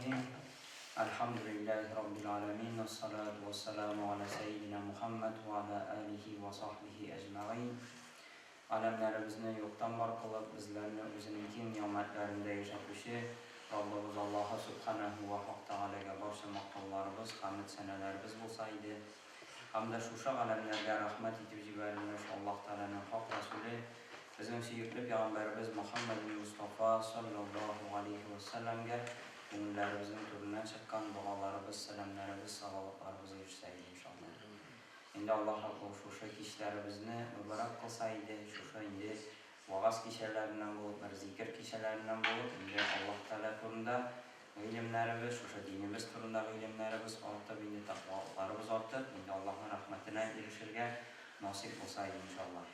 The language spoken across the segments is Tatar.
рахим. Әлхәмдүлилләһи раббил галәмин, вәссалату вәссәламу аля сәййидина Мухәммәд вә аля алихи вә сахбихи әҗмәгыйн. Галәмнәребезне юктан бар кылып, безләрне үзенең киң нигъмәтләрендә яшәтүче Раббыбыз Аллаһы Сүбхәнәһү вә Хак Тәгаләгә барча мактауларыбыз, хәмед-сәнәләребез булса иде. Һәм дә шушы галәмнәргә рәхмәт итеп җибәрелмеш Аллаһ Тәгаләнең хак Рәсүле, безнең сөекле пәйгамбәребез Мөхәммәден Мостафа, салләллаһу галәйһи вә сәлләмгә күңелләребезнең түреннән чыккан догаларыбыз, сәламнәребез, салаватларыбыз ирешсә иде, иншаллаһ. Инде Аллаһ Раббым шушы кичләребезне мөбарәк кылса иде, шушы инде вәгазь кичәләреннән булып, бер зикер кичәләреннән булып, инде Аллаһ Тәгалә турында Гыйлемнәребез, шушы динебез турында гыйлемнәребез артып, инде тәкъвалыкларыбыз артып, инде Аллаһның рәхмәтенә ирешергә насыйп булса иде, иншаллаһ.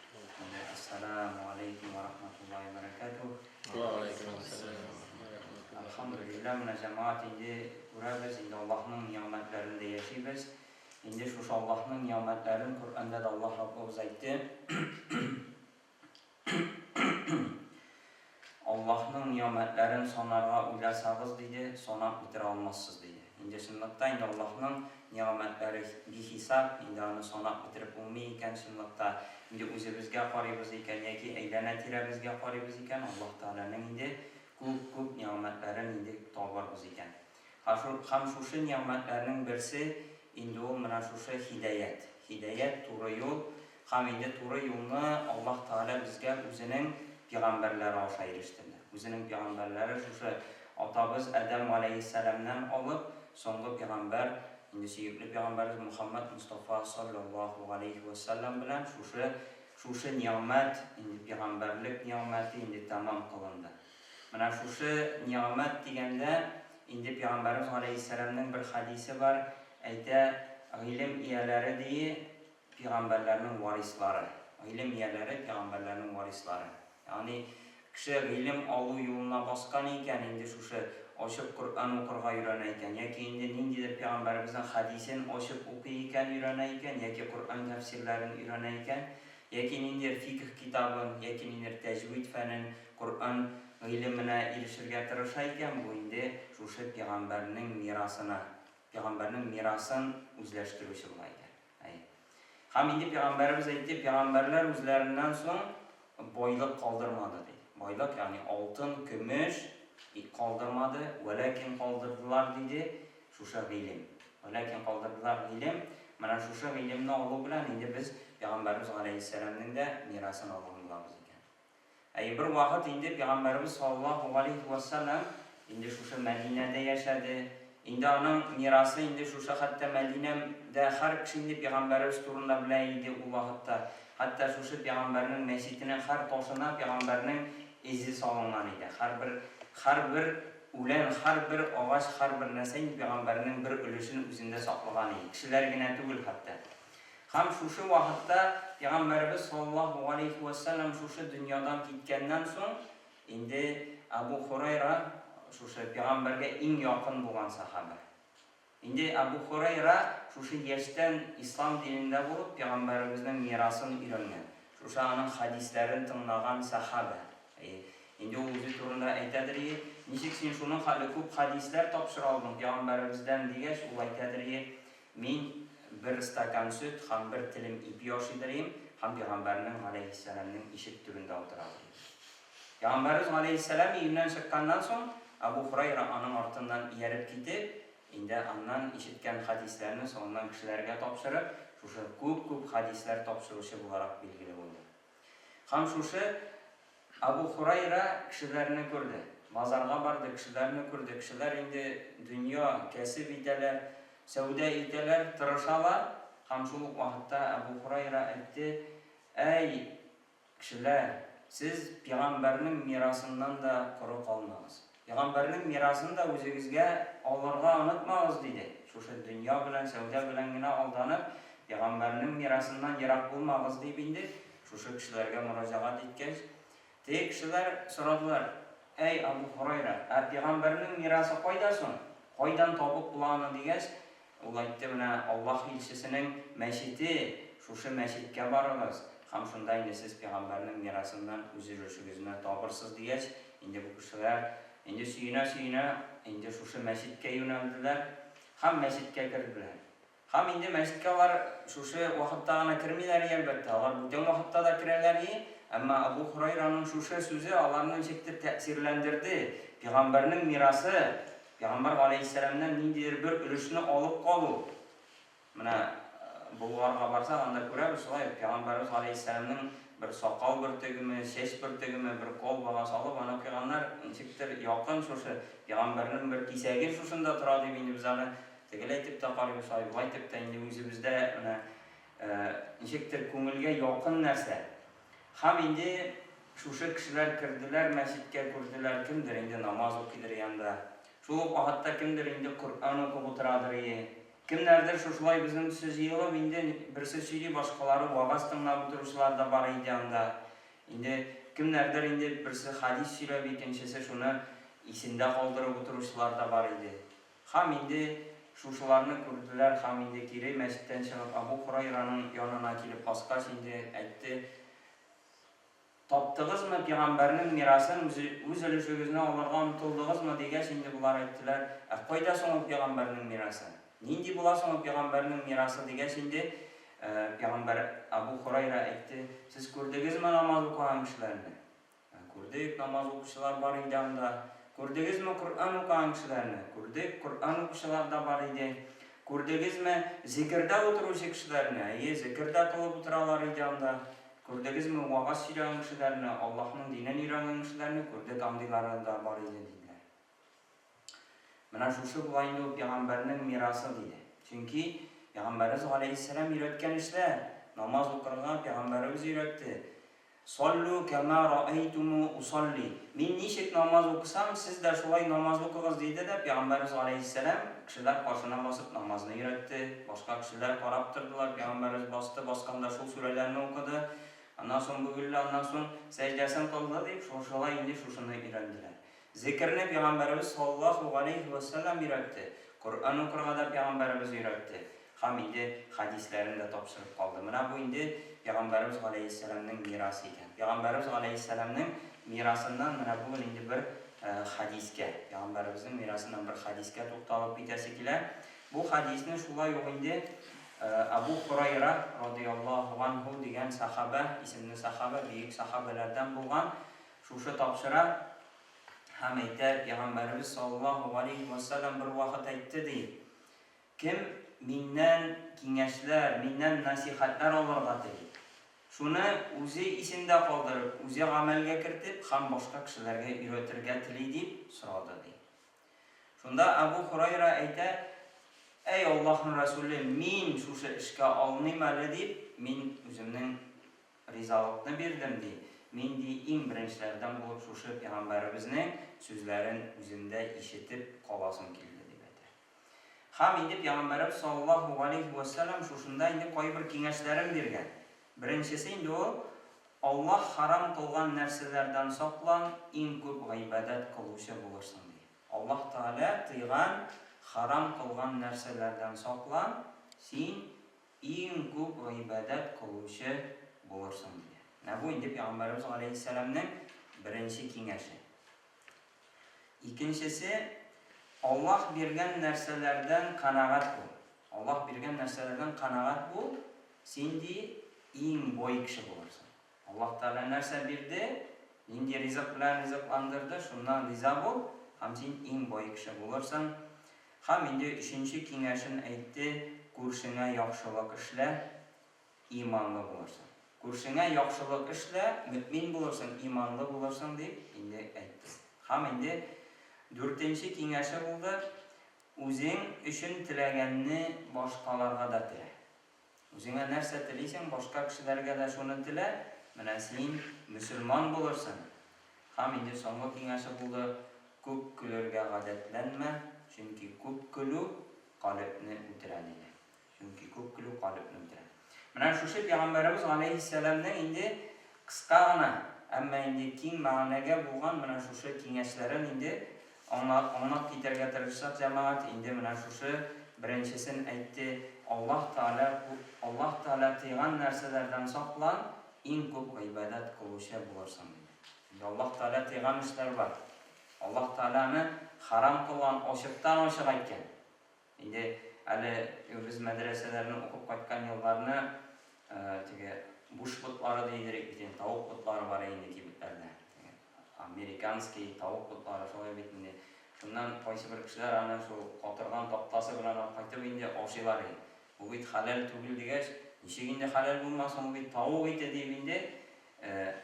Инде Әссәләмү галәйкүм вә рахматуллаһи вә бәрәкәтүһ. Вә галәйкүм әссәләм вә рахматуллаһи. Әлхәмдүлилләһ, менә җәмәгать инде күрәбез, инде Аллаһның нигъмәтләрендә яшибез. Инде шушы Аллаһның нигъмәтләрен Коръәндә дә Аллаһ Раббыбыз әйтте. Аллаһның нигъмәтләрен санарга уйласагыз, диде, санап бетерә алмассыз, диде. Инде чынлыкта инде Аллаһның нигъмәтләре бихисап, инде аны санап бетереп булмый икән чынлыкта. Инде үзебезгә карыйбыз икән яки әйләнә-тирәбезгә карыйбыз икән, Аллаһ Тәгаләнең инде күп-күп нигъмәтләрен инде табарбыз икән. Һәм шушы нигъмәтләрнең берсе инде ул менә шушы һидаять. Һидаять, туры юл. Һәм инде туры юлны Аллаһ Тәгалә безгә үзенең пигамбәрләре аша ирештерде. Үзенең пигамбәрләре шушы атабыз Адәм галәйһиссәламнән алып, соңгы пигамбәр, инде сөекле пигамбәребез Мөхәммәд Мостафа салләллаһу галәйһи вә сәлләм белән шушы шушы нигъмәт, инде пигамбәрлек нигъмәте инде тәмам кылынды. Менә шушы нигъмәт дигәндә, инде пәйгамбәребез галәйһиссәламнең бер хәдисе бар, әйтә, Гыйлем ияләре, ди, пәйгамбәрләрнең варислары. Гыйлем ияләре, пәйгамбәрләрнең варислары. Ягъни, кеше гыйлем алу юлына баскан икән, инде шушы ачып Коръән укырга өйрәнә икән, яки инде ниндидер пәйгамбәребезнең хәдисен ачып укый икән, өйрәнә икән, яки Коръән тәфсирләрен өйрәнә икән, Яки ниндидер фикһ китабын, яки ниндидер тәҗвид фәнен, Коръән гыйлеменә ирешергә тырыша икән, бу инде шушы пигамбәрнең мирасына, пигамбәрнең мирасын үзләштерүче була икән. Әйе. Һәм инде пигамбәребез әйтте, пигамбәрләр үзләреннән соң байлык калдырмады, ди. Байлык, ягъни алтын, көмеш калдырмады, вәләкин калдырдылар, диде, Шушы гыйлем. Вәләкин калдырдылар гыйлем. Менә шушы гыйлемне алу белән инде без Пәйгамбәребез галәйһиссәламнең дә мирасын алган булабыз икән. Әйе, бер вакыт инде Пәйгамбәребез саллаллаһу галәйһи вә сәлләм инде шушы Мәдинәдә яшәде. Инде аның мирасы инде шушы хәтта Мәдинәдә һәр кеше инде Пәйгамбәребез турында белә иде ул вакытта. Хәтта шушы Пәйгамбәрнең мәчетенең һәр ташына Пәйгамбәрнең эзе салынган иде. Һәрбер, һәрбер Үлән, һәрбер агач, һәрбер нәрсә инде пәйгамбәрнең бер өлешен үзендә саклаган иде. Кешеләр генә түгел хәтта. Һәм шушы вакытта пәйгамбәребез саллаллаһу галәйһи вә сәлләм шушы дөньядан киткәннән соң, инде Әбу Хурайра, шушы пәйгамбәргә иң якын булган сәхабә. Инде Әбу Хөрәйра шушы яшьтән ислам динендә булып, пәйгамбәребезнең мирасын өйрәнгән, шушы аның хәдисләрен тыңлаган сәхабә. Әйе. Инде ул үзе турында әйтәдер ие, Ничек син шуның хәтле күп хәдисләр тапшыра алдың пәйгамбәребездән, дигәч, ул әйтәдер ие, Мин бер стакан сөт һәм бер телем ипи ашыйдыр ием һәм пәйгамбәрнең, галәйһиссәламнең, ишек төбендә утырадыр ием. Пәйгамбәребез галәйһиссәлам өеннән чыкканнан соң, Әбу Һурайра аның артыннан ияреп китеп, инде аннан ишеткән хәдисләрне соңыннан кешеләргә тапшырып, шушы күп-күп хәдисләр тапшыручы буларак билгеле булды. Һәм шушы Әбу Һурайра кешеләрне күрде. Базарга барды, кешеләрне күрде. Кешеләр инде дөнья кәсеп итәләр, сәүдә итәләр, тырышалар. Һәм шул ук вакытта Әбу Һурайра әйтте, Әй, Кешеләр, сез пигамбәрнең мирасыннан да коры калмагыз. Пигамбәрнең мирасын да үзегезгә алырга онытмагыз, диде. Шушы дөнья белән, сәүдә белән генә алданып, пигамбәрнең мирасыннан ерак булмагыз, дип инде шушы кешеләргә мөрәҗәгать иткәч, теге кешеләр сорадылар, Әй, Абу Һурайра, ә пигамбәрнең мирасы кайда соң? Кайдан табып була аны, дигәч, Ул әйтте, Менә Аллаһ илчесенең мәчете, шушы мәчеткә барыгыз, һәм шунда инде сез пәйгамбәрнең мирасыннан үз өлешегезне табырсыз, дигәч, инде бу кешеләр, инде сөенә-сөенә, инде шушы мәчеткә юнәлделәр һәм мәчеткә керделәр. Һәм инде мәчеткә алар шушы вакытта гына кермиләр и, әлбәттә, алар бүтән вакытта да керәләр и, әмма Әбу Һурайраның шушы сүзе аларны ничектер тәэсирләндерде, пигамбәрнең мирасы, пигамбәр галәйһиссәламнән ниндидер бер өлешне алып калу. Менә Болгарга барсак, анда күрәбез шулай ук, пигамбәребез галәйһиссәламнең бер сакал бөртегеме, чәч бөртегеме бер колбага салып, аны куйганнар, ничектер якын шушы пигамбәрнең бер кисәге шушында тора дип инде без аны Тегеләй итеп тә карыйбыз, шулай болай итеп тә инде үзебездә менә ничектер күңелгә якын нәрсә. Һәм инде шушы кешеләр керделәр мәчеткә, күрделәр, кемдер инде намаз укыйдыр янда. Шул ук вакытта кемдер инде Коръән укып утырадыр ие. Кемнәрдер шушылай безнең төсле җыелып инде берсе сөйли, башкалары вәгазь тыңлап утыручылар да бар иде анда. Инде кемнәрдер инде берсе хәдис сөйләп, икенчесе шуны исендә калдырып утыручылар да бар иде. Һәм инде шушыларны күрделәр һәм инде кире мәчеттән чыгып Абу Һурайраның янына килеп баскач инде әйтте, Таптыгызмы пигамбәрнең мирасын, үзе, үз өлешегезне алырга омтылдыгызмы? дигәч инде болар әйттеләр, Ә кайда соң ул пигамбәрнең мирасы? Нинди була соң ул пигамбәрнең мирасы? дигәч инде пигамбәр Абу Һурайра әйтте, Сез күрдегезме намаз укыган кешеләрне? Ә күрдек, намаз укучылар бар иде анда. Күрдегезме Коръән укыган кешеләрне? Күрдек, Коръән укучылар да бар иде. Күрдегезме зикердә утыручы кешеләрне? Әйе, зикер дә кылып утыралар иде анда. Күрдегезме вәгазь сөйләгән кешеләрне, Аллаһның динен өйрәнгән кешеләрне? Күрдек, андыйлары да бар иде, диделәр. Менә шушы була инде ул пәйгамбәрнең мирасы, диде. Чөнки пәйгамбәребез галәйһиссәлам өйрәткән эшләр, намаз укырга пәйгамбәребез өйрәтте. Саллу кәмә раәйтүмү усалли. Мин ничек намаз укысам, сез дә шулай намаз укыгыз, диде дә пәйгамбәребез галәйһиссәлам кешеләр каршына басып намазны өйрәтте. Башка кешеләр карап тордылар, пәйгамбәребез басты, басканда шул сүрәләрне укыды. Аннан соң бөгелде, аннан соң сәҗдәсен кылды, дип, шушылай инде шушыны өйрәнделәр. Зикерне пәйгамбәребез саллаллаһу галәйһи вә сәлләм өйрәтте, Коръән укырга да пәйгамбәребез өйрәтте һәм инде хәдисләрен дә тапшырып калды. Менә бу инде пәйгамбәребез галәйһиссәламнең мирасы икән. Пәйгамбәребез галәйһиссәламнең мирасыннан менә бүген инде бер хәдискә, пәйгамбәребезнең мирасыннан бер хәдискә тукталып китәсе килә. Бу хәдисне шулай ук инде Әбу Һурайра радыяллаһу ганһу дигән сәхабә, исемле сәхабә, бөек сәхабәләрдән булган, Шушы тапшыра һәм әйтә, Пәйгамбәребез саллаллаһу галәйһи вә сәлләм бер вакыт әйтте, ди, Кем миннән киңәшләр, миннән насыйхәтләр алырга тели, шуны үзе исендә калдырып, үзе гамәлгә кертеп һәм башка кешеләргә өйрәтергә тели, дип сорады, ди. Шунда Әбу Һурайра әйтә, Әй Аллаһның Рәсүле, мин шушы эшкә алыныйм әле, дип, мин үземнең Ризалыкны бирдем, ди. Мин, ди, иң беренчеләрдән булып шушы пәйгамбәребезнең сүзләрен үземдә ишетеп каласым килде, дип әйтә. Һәм инде пәйгамбәребез саллаллаһу галәйһи вә сәлләм шушында инде кайбер киңәшләрен биргән. Беренчесе инде ул, Аллаһ харам кылган нәрсәләрдән саклан, иң күп гыйбадәт кылучы булырсың, ди. Аллаһ Тәгалә тыйган, харам кылган нәрсәләрдән саклан, син Иң күп гыйбадәт кылучы булырсың, диде. Менә бу инде Пәйгамбәребез галәйһиссәламнең беренче киңәше. Икенчесе, Аллаһ биргән нәрсәләрдән канәгать бул. Аллаһ биргән нәрсәләрдән канәгать бул, син, ди, иң бай кеше булырсың. Аллаһ Тәгалә нәрсә бирде, нинди ризык белән ризыкландырды, шуннан риза бул, һәм син иң бай кеше булырсың. Һәм инде өченче киңәшен әйтте, күршеңә яхшылык эшлә, иманлы булырсың. Күршеңә яхшылык эшлә, мөэмин булырсың, иманлы булырсың, дип инде әйтте. Һәм инде дүртенче киңәше булды, үзең өчен теләгәнне башкаларга да телә. Үзеңә нәрсә телисең, башка кешеләргә дә шуны телә, менә син мөселман булырсың. Һәм инде соңгы киңәше булды, күп көлергә гадәтләнмә, чөнки күп көлү калебне үтерә, диде. Чөнки күп көлү калебне үтерә. Менә шушы пәйгамбәребез галәйһиссәламнең инде кыска гына, әмма инде киң мәгънәгә булган менә шушы киңәшләрен инде Аңлап китәргә тырышсак, җәмәгать, инде менә шушы беренчесен әйтте, Аллаһ Тәгалә Аллаһ Тәгалә тыйган нәрсәләрдән саклан, иң күп гыйбадәт кылучы булырсың, диде. Инде Аллаһ Тәгалә тыйган эшләр бар. Аллаһ Тәгалә аны харам кылган, ачыктан-ачык әйткән. Инде әле без мәдрәсәләрне укып кайткан елларны теге буш ботлары диедерик бит инде, тавык ботлары бар инде кибетләрдә. Теге американский тавык ботлары шулай бит инде. Шуннан кайсыбер кешеләр аны шул катырган тактасы белән алып кайтып инде ашыйлар иде. Бу бит хәләл түгел дигәч, ничек инде хәләл булмасын, ул бит тавык ите дип инде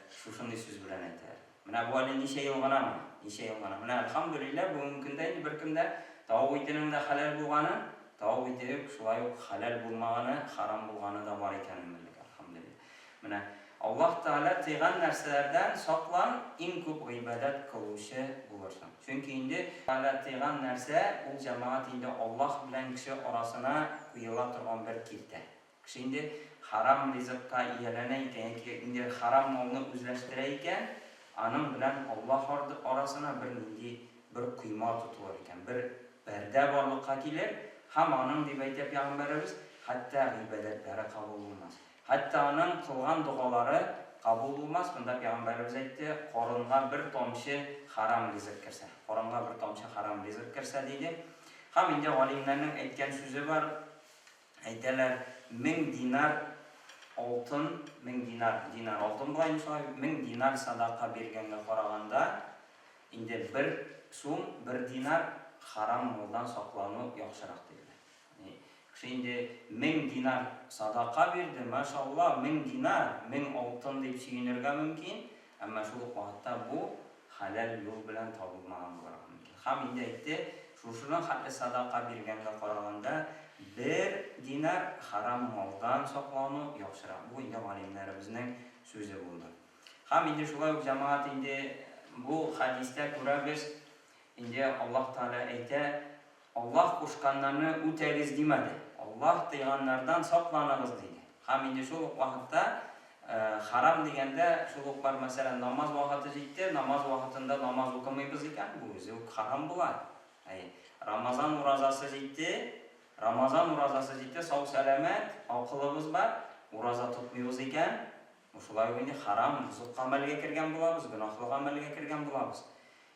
шушындый сүз белән әйтәләр. Менә бу әле ничә ел гына менә, ничә ел гына. Менә әлхәмдүлилләһ, бүгенге көндә инде беркем дә тавык итенең дә хәләл булганын, тавык ите үк шулай ук хәләл булмаганы, харам булганы да бар икәнен белдек, әлхәмдүлилләһ. Менә Аллаһ Тәгалә тыйган нәрсәләрдән саклан, иң күп гыйбадәт кылучы булырсың. Чөнки инде Тәгалә тыйган нәрсә, ул җәмәгать инде Аллаһ белән кеше арасына куела торган бер киртә. Кеше инде хәрам ризыкка ияләнә икән яки инде хәрам малны үзләштерә икән, аның белән Аллаһ арасына бер нинди бер койма тотылыр икән, бер пәрдә барлыкка килер һәм аның, дип әйтә пәйгамбәребез, хәтта гыйбадәтләре кабул булмас. Хәтта аның кылган догалары кабул булмас. Монда пәйгамбәребез әйтте, карынга бер тамчы хәрам ризык керсә, карынга бер тамчы хәрам ризык керсә, диде. Һәм инде галимнәрнең әйткән сүзе бар, Әйтәләр, 1000 динар алтын, 1000 динар, динар алтын була инде шулай бит, 1000 динар садака биргәнгә караганда, инде бер сум, бер динар харам малдан саклану яхшырак, диделәр. Ягъни, кеше инде 1000 динар садака бирде, машалла, 1000 динар, 1000 алтын дип сөенергә мөмкин, әмма шул ук вакытта бу хәләл юл белән табылмаган булырга мөмкин. Һәм инде әйтте, шушының хәтле садака биргәнгә караганда, бер динар хәрам малдан саклану яхшырак. Бу инде галимнәребезнең сүзе булды. Һәм инде шулай ук, җәмәгать, инде бу хәдистә күрәбез, инде Аллаһ Тәгалә әйтә, Аллаһ кушканнарны үтәгез димәде, Аллаһ тыйганнардан сакланыгыз диде. Һәм инде шул ук вакытта хәрам дигәндә шул ук бар, мәсәлән, намаз вакыты җитте, намаз вакытында намаз укымыйбыз икән, бу үзе үк хәрам була. Әйе. Рамазан уразасы җитте, Рамазан уразасы җитте, сау-сәламәт, акылыбыз бар, ураза тотмыйбыз икән, бу шулай ук инде хәрам, бозык гамәлгә кергән булабыз, гөнаһлы гамәлгә кергән булабыз.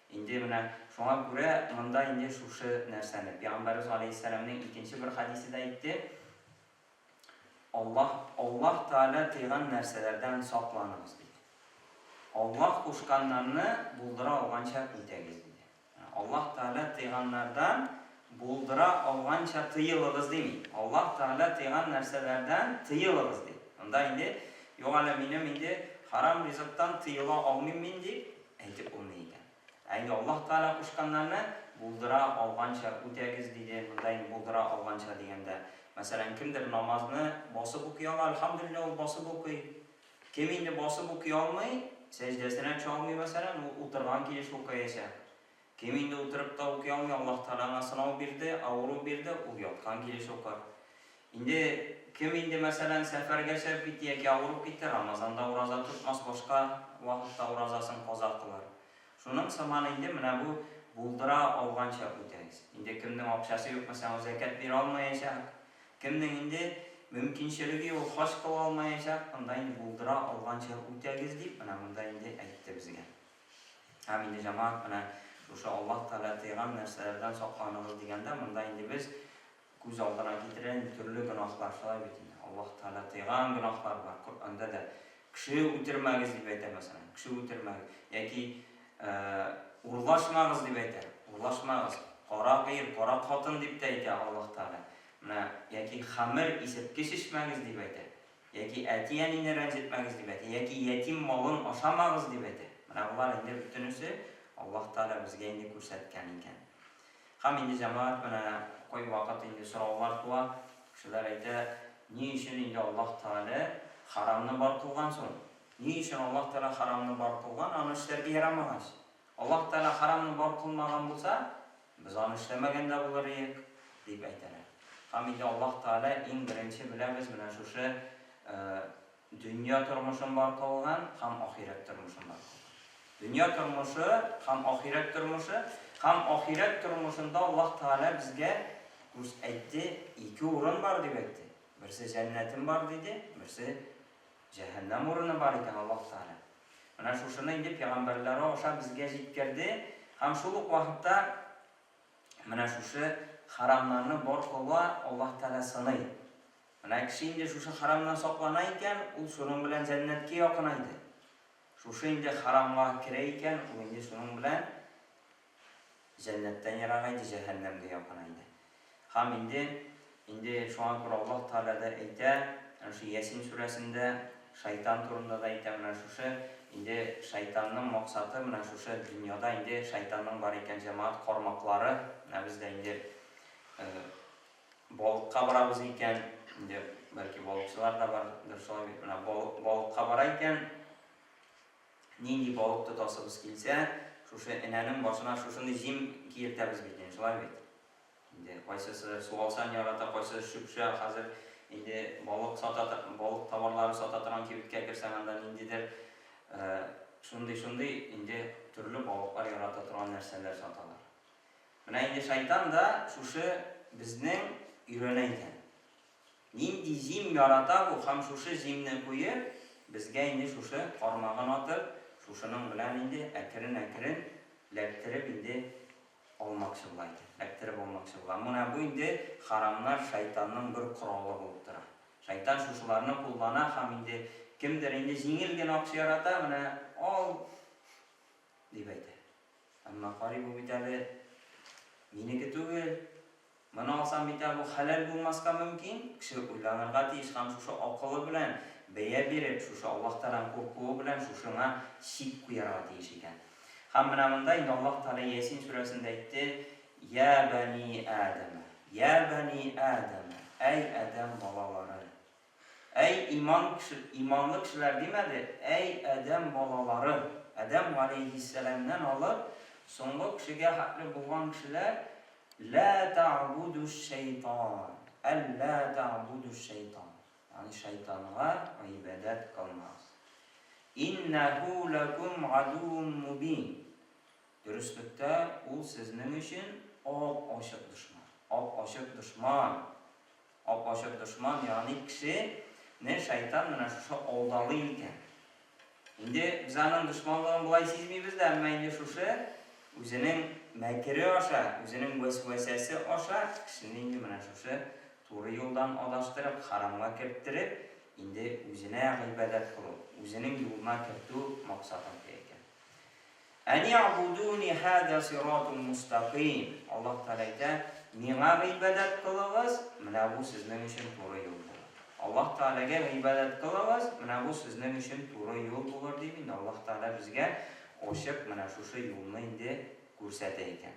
Инде менә шуңа күрә монда инде шушы нәрсәне Пәйгамбәребез галәйһиссәламнең икенче бер хәдисе дә әйтте, Аллаһ, Аллаһ Тәгалә тыйган нәрсәләрдән сакланыгыз, диде. Аллаһ кушканнарны булдыра алганча үтәгез, диде. Аллаһ Тәгалә тыйганнардан булдыра алганча тыелыгыз дими. Аллаһ Тәгалә тыйган нәрсәләрдән тыелыгыз, ди. Монда инде, юк әле минем инде харам ризыктан тыела алмыйм мин, дип Әйтеп булмый икән. Ә инде Аллаһ Тәгалә кушканнарны булдыра алганча үтәгез, диде. Монда инде булдыра алганча дигәндә, мәсәлән, кемдер намазны басып укый ала, әлхәмдүлилләһ, ул басып укый. Кем инде басып укый алмый, сәҗдәсенә төшә алмый, мәсәлән, ул утырган килеш укыячак. Кем инде утырып та укый алмый, Аллаһ Тәгалә аңа сынау бирде, авыру бирде, ул яткан килеш укыр. Инде кем инде, мәсәлән, сәфәргә чыгып китте яки авырып китте, Рамазанда ураза тотмас, башка вакытта уразасын каза кылыр. Шуның сыман инде менә бу булдыра алганча үтәгез. Инде кемнең акчасы юк, мәсәлән, ул зәкят бирә алмаячак. Кемнең инде мөмкинчелеге юк, ул хаҗ кыла алмаячак. Монда инде булдыра алганча үтәгез дип, менә монда инде әйтте безгә. Һәм инде, җәмәгать, менә шушы Аллаһ Тәгалә тыйган нәрсәләрдән сакланыгыз дигәндә, монда инде без күз алдына китерә инде төрле гөнаһлар, шулай бит инде. Аллаһ Тәгалә тыйган гөнаһлар бар. Коръәндә дә кеше үтермәгез дип әйтә, мәсәлән, кеше үтермәгез яки урлашмагыз дип әйтә. Урлашмагыз. Карак ир, карак хатын дип тә әйтә Аллаһ Тәгалә. Менә яки хәмер, исерткеч эчмәгез дип әйтә. Яки әти-әнине рәнҗетмәгез дип әйтә, яки ятим малын ашамагыз дип әйтә. Менә болар инде бөтенесе Аллаһ Тәгалә безгә инде күрсәткән икән. Һәм инде, җәмәгать, менә кайвакыт инде сораулар туа, кешеләр әйтә, ни өчен инде Аллаһ Тәгалә хәрамны бар кылган соң? Ни өчен Аллаһ Тәгалә хәрамны бар кылган, аны эшләргә ярамагач? Аллаһ Тәгалә хәрамны бар кылмаган булса, без аны эшләмәгән дә булыр иек, дип әйтәләр. Һәм инде Аллаһ Тәгалә иң беренче беләбез менә шушы дөнья тормышын бар кылган һәм ахирәт тормышын бар кылган. Дөнья тормышы һәм ахирәт тормышы, һәм ахирәт тормышында Аллаһ Тәгалә безгә күрс әйтте, ике урын бар дип әйтте. Берсе җәннәтем бар диде, берсе җәһәннәм урыны бар икән Аллаһ Тәгалә. Менә шушыны инде пәйгамбәрләре аша безгә җиткерде һәм шул ук вакытта. Менә шушы харамнарны бар кылуа Аллаһ Тәгалә сыный. Менә кеше инде шушы харамнан саклана икән, ул шуның белән җәннәткә якынайды. Шушы инде харамга керә икән, ул инде шуның белән җәннәттән ерагайды, җәһәннәмгә якынайды. Һәм инде, инде шуңа күрә Аллаһ Тәгалә дә әйтә, әнә шул Ясин сүрәсендә шайтан турында да әйтә, менә шушы инде шайтанның максаты, менә шушы дөньяда инде шайтанның бар икән җәмәгать кармаклары, менә без дә инде балыкка барабыз икән, инде бәлки балыкчылар да бардыр шулай бит, менә балыкка бара икән, нинди балык тотасыбыз килсә, шушы энәнең башына шушындый җим киертәбез бит инде, шулай бит. Инде кайсысы суалчан ярата, кайсысы шөпшә, хәзер инде балык сата, балык товарлары сата торган кибеткә керсәң, анда ниндидер шундый-шундый инде төрле балыклар ярата торган нәрсәләр саталар. Менә инде шайтан да шушы безнең өйрәнә икән. Нинди җим ярата бу һәм шушы җимне куеп, безгә инде шушы кармагын атып, шушының белән инде әкрен-әкрен ләктереп инде алмакчы була икән. Ләктереп алмакчы була. Менә бу инде харамнар шайтанның бер коралы булып тора. Шайтан шушыларны куллана һәм инде кемдер инде җиңел генә акча ярата, менә ал дип әйтә. Әмма карый бу бит әле минеке түгел. Моны алсам бит әле бу хәләл булмаска мөмкин. Кеше уйланырга тиеш һәм шушы акылы белән бәя биреп, шушы Аллаһ Тәгаләнең куркуы белән шушыңа чик куярга тиеш икән. Һәм менә монда инде Аллаһ Тәгалә Ясин сүрәсендә әйтте, Йә бәни Адәмә, йә бәни Адәмә, әй Адәм балалары. Әй иман кеше, иманлы кешеләр димәде, әй адәм балалары, Адәм галәйһиссәламнән алып, соңгы кешегә хәтле булган кешеләр, лә тәгъбудүш-шәйтан, әллә тәгъбудүш-шәйтан, ягъни шайтанга гыйбадәт кылмагыз. Иннәһү ләкүм гадуун мубин. Дөреслектә, ул сезнең өчен ап-ачык дошман. Ап-ачык дошман. Ап-ачык дошман, ягъни кеше не шайтан менә шушы алдалый икән. Инде без аның дошманлыгын болай сизмибез дә, әмма инде шушы үзенең мәкере аша, үзенең вәсвәсәсе аша кешене инде менә шушы туры юлдан адаштырып, харамга керттереп, инде үзенә гыйбадәт кылу, үзенең юлына кертү максатын куя икән. Әни'будуни һәзә сиратун мустәкыйм. Аллаһ Тәгалә әйтә, Миңа гыйбадәт кылыгыз, менә бу сезнең өчен туры юл булыр. Аллаһ Тәгаләгә гыйбадәт кылыгыз, менә бу сезнең өчен туры юл булыр, дип инде Аллаһ Тәгалә безгә ачык менә шушы юлны инде күрсәтә икән.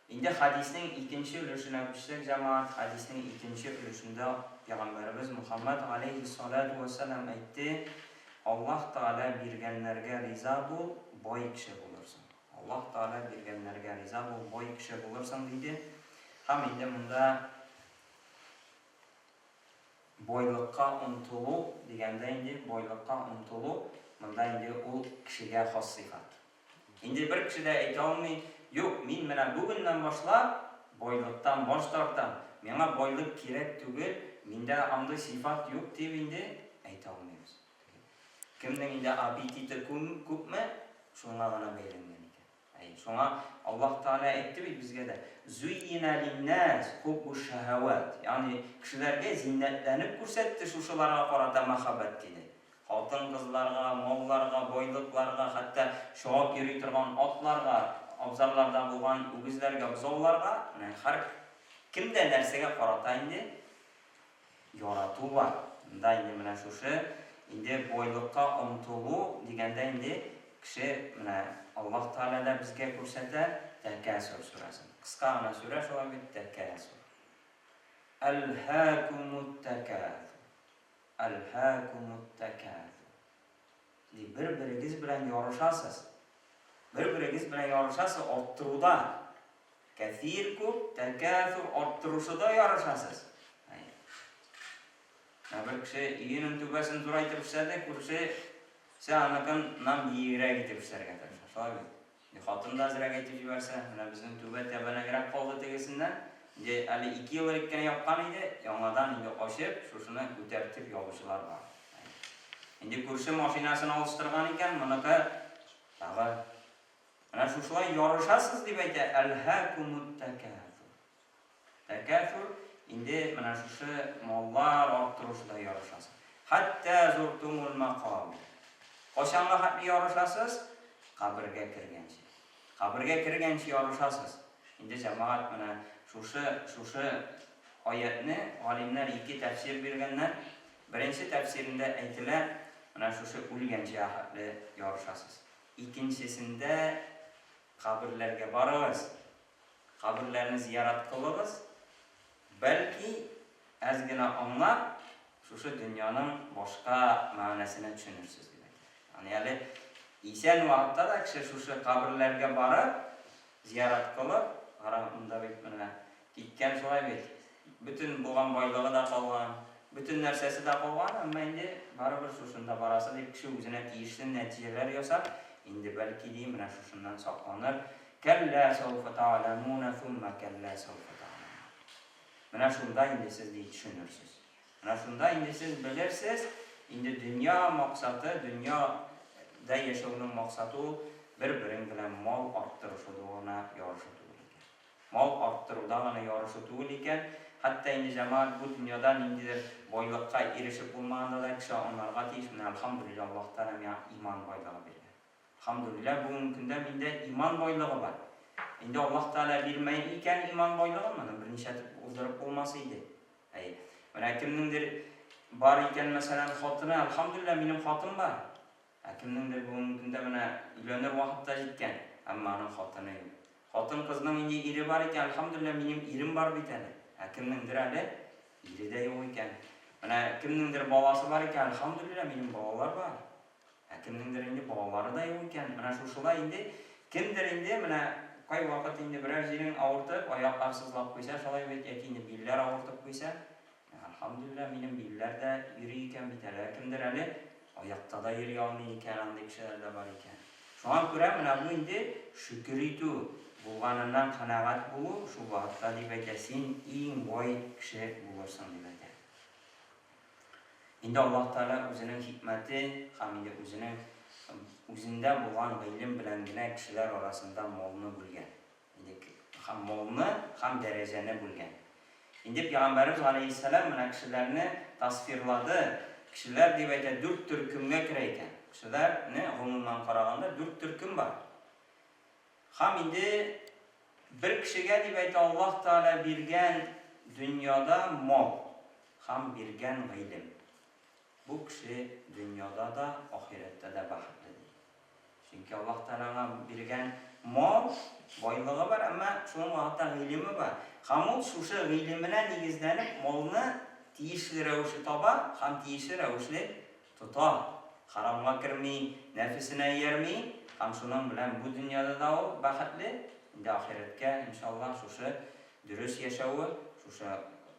Инде хәдиснең икенче өлешенә күчсәк, җәмәгать, хәдиснең икенче өлешендә пәйгамбәребез Мухаммәд галәйһиссаләтү вәссәлам әйтте, Аллаһ Тәгалә биргәннәргә риза бул, бай кеше булырсың. Аллаһ Тәгалә биргәннәргә риза бул, бай кеше булырсың, диде. Һәм инде монда байлыкка омтылу дигәндә инде байлыкка омтылу, монда инде ул кешегә хас сыйфат. Инде бер кеше дә әйтә алмый, Юк, мин менә бүгеннән башлап байлыктан баш тартам, миңа байлык кирәк түгел, миндә андый сыйфат юк, дип инде әйтә алмыйбыз. Кемнең инде аппетиты күпме, шуңа гына бәйләнгән икән. Әйе, шуңа Аллаһ Тәгалә әйтте бит безгә дә, Зүййина линнас хуббуш-шаһават, ягъни кешеләргә зиннәтләнеп күрсәтте шушыларга карата мәхәббәт, диде. Хатын-кызларга, малларга, байлыкларга, хәтта чабып йөри торган атларга, абзарларда булган үгезләргә, бозауларга, менә һәр кемдә нәрсәгә карата инде ярату бар. Монда инде менә шушы инде байлыкка омтылу дигәндә инде кеше менә Аллаһ Тәгалә дә безгә күрсәтә Тәкәсүр сүрәсен. Кыска гына сүрә шулай бит, Тәкәсүр. Әлһәкүмут-тәкәсүр. Әлһәкүмут-тәкәсүр. Ди, бер-берегез белән ярышасыз. Бер-берегез белән ярышасыз арттыруда. Кәфир күп, тәкәсүр арттырушыда ярышасыз. Ә бер кеше өенең түбәсен зурайтып эшләде, күршесе аныкыннан биегрәк итеп эшләргә тырыша. Шулай бит? Инде хатын да әзрәк әйтеп җибәрсә, менә безнең түбә тәбәнәгрәк калды тегесеннән. Инде әле ике ел элек кенә япкан иде, яңадан инде ачып, шушыны күтәртеп ябучылар бар. Инде күрше машинасын алыштырган икән, моныкы тагы. Менә шушылай ярышасыз дип әйтә, әлһәкумут тәкәсүр. Тәкәсүр, инде менә шушы маллар арттырушыда ярышасыз. Хәтта зуртумул мәкабир. Кайчанга хәтле ярышасыз? Кабергә кергәнче. Кабергә кергәнче ярышасыз. Инде җәмәгать менә шушы шушы аятьне галимнәр ике тәфсир биргәннәр. Беренче тәфсирендә әйтелә, менә шушы үлгәнче хәтле ярышасыз. Икенчесендә каберләргә барыгыз, каберләрне зиярат кылыгыз, бәлки әз генә аңлап, шушы дөньяның башка мәгънәсенә төшенерсез, дип әйтә. Ягъни әле исән вакытта да кеше шушы каберләргә барып, зиярат кылып, кара, монда бит менә киткән шулай бит, бөтен булган байлыгы да калган, бөтен нәрсәсе дә калган, әмма инде барыбер шушында барасы дип кеше үзенә тиешле нәтиҗәләр ясап, инде бәлки ди, менә шушыннан сакланыр. Кәллә сәүфә тәгъләмүнә суммә кәллә сәүфә тәгъләмүн. Менә шунда инде сез ди төшенерсез. Менә шунда инде сез белерсез, инде дөнья максаты, дөнья да яшәүнең максаты ул бер-берең белән мал арттырышуда гына ярышу түгел икән. Мал арттыруда гына ярышу түгел икән, хәтта инде җәмәгать бу дөньяда ниндидер байлыкка ирешеп булмаганда да кеше аңларга тиеш, менә әлхәмдүлилләһ Аллаһ Тәгалә миңа иман байлыгы биргән. Әлхәмдүлилләһ, бүгенге көндә миндә иман байлыгы бар. Инде Аллаһ Тәгалә бирмәй икән иман байлыгын, моны берничәтеп уздырып булмас иде. Әйе. Менә кемнеңдер бар икән, мәсәлән, хатыны, әлхәмдүлилләһ, минем хатын бар. Ә кемнеңдер бүгенге көндә менә өйләнер вакыт та җиткән, әмма аның хатыны юк. Хатын-кызның инде ире бар икән, әлхәмдүлилләһ, минем ирем бар бит әле. Ә кемнеңдер әле ире дә юк икән. Менә кемнеңдер баласы бар икән, әлхәмдүлилләһ, минем балалар бар. Ә кемнеңдер инде балалары да юк икән. Менә шушылай инде кемдер инде менә кайвакыт инде берәр җирең авыртып, аяклар сызлап куйса, шулай бит, яки инде билләр авыртып куйса, әлхәмдүлилләһ, минем билләр дә йөри икән бит әле. Ә кемдер әле аякта да йөри алмый икән, андый кешеләр дә бар икән. Шуңа күрә менә бу инде шөкер итү, булганыннан канәгать булу, шул вакытта дип әйтә, син иң бай кеше булырсың дип әйтә. Инде Аллаһ Тәгалә Үзенең хикмәте һәм инде Үзенең Үзендә булган гыйлем белән генә кешеләр арасында малны бүлгән. Инде һәм малны, һәм дәрәҗәне бүлгән. Инде Пәйгамбәребез галәйһиссәлам менә кешеләрне тасфирлады. Кешеләр дип әйтә, дүрт төркемгә керә икән. Кешеләрне гомумән караганда дүрт төркем бар. Һәм инде бер кешегә дип әйтә Аллаһ Тәгалә биргән дөньяда мал һәм биргән гыйлем. Бу кеше дөньяда да, ахирәттә дә бәхетле ди. Чөнки Аллаһ Тәгалә аңа биргән мал, байлыгы бар, әмма шул вакытта гыйлеме бар. Һәм ул шушы гыйлеменә нигезләнеп малны тиешле рәвешле таба һәм тиешле рәвешле Тота, харамга керми, нәфесенә иярми һәм шуның белән бу дөньяда да ул бәхетле, инде ахирәткә, иншаллаһ, шушы дөрес яшәве, шушы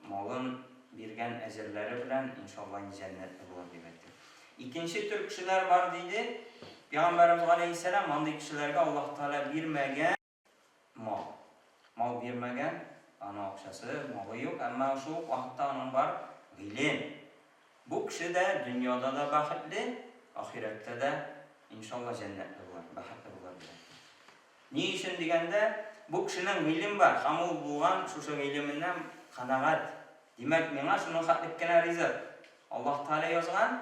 малын биргән әҗерләре белән, иншаллаһ, инде җәннәтле булыр, дип әйтте. Икенче төр кешеләр бар, диде Пәйгамбәребез галәйһиссәлам, андый кешеләргә Аллаһ Тәгалә бирмәгән, Мал. Мал бирмәгән, аның акчасы, малы юк, әмма шул ук вакытта аның бар гыйлем. Бу кеше дә дөньяда да бәхетле, ахирәттә дә, иншалла, җәннәтле булыр, бәхетле булыр дип әйтте. Ни өчен дигәндә, бу кешенең гыйлем бар һәм ул булган шушы гыйлеменнән канәгать. Димәк, миңа шуның хәтлек кенә ризык. Аллаһ Тәгалә язган,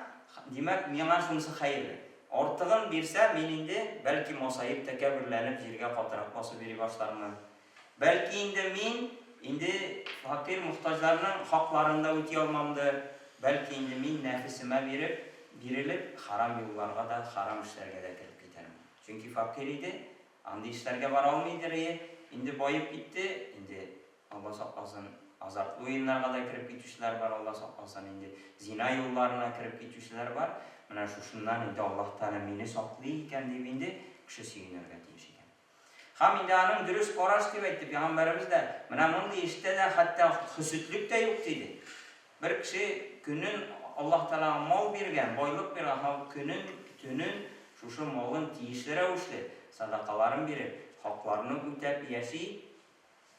димәк, миңа шунысы хәерле. Артыгын бирсә, мин инде, бәлки, масаеп, тәкәбберләнеп, җиргә катырак басып йөри башлармын. Бәлки инде мин, инде фәкыйрь-мохтаҗларның хакларын да үти алмамдыр. Бәлки инде мин нәфесемә биреп, бирелеп, хәрам юлларга да, хәрам эшләргә дә кереп китәрмен. Чөнки фәкыйрь иде, андый эшләргә бара алмыйдыр ие. Инде баеп китте, инде Алла сакласын, азартлы уеннарга да кереп китүчеләр бар, Алла сакласын, инде зина юлларына кереп китүчеләр бар. Менә шушыннан инде Аллаһ Тәгалә мине саклый икән дип инде кеше сөенергә тиеш икән. Һәм инде аның дөрес караш дип әйтте пәйгамбәребез дә, менә мондый эштә дә хәтта хөсетлек тә юк диде. Бер кеше көнен Аллаһ Тәгалә аңа мал биргән, байлык биргән һәм көнен, төнен шушы малын тиешле рәвешле садакаларын биреп, хакларны үтәп яши,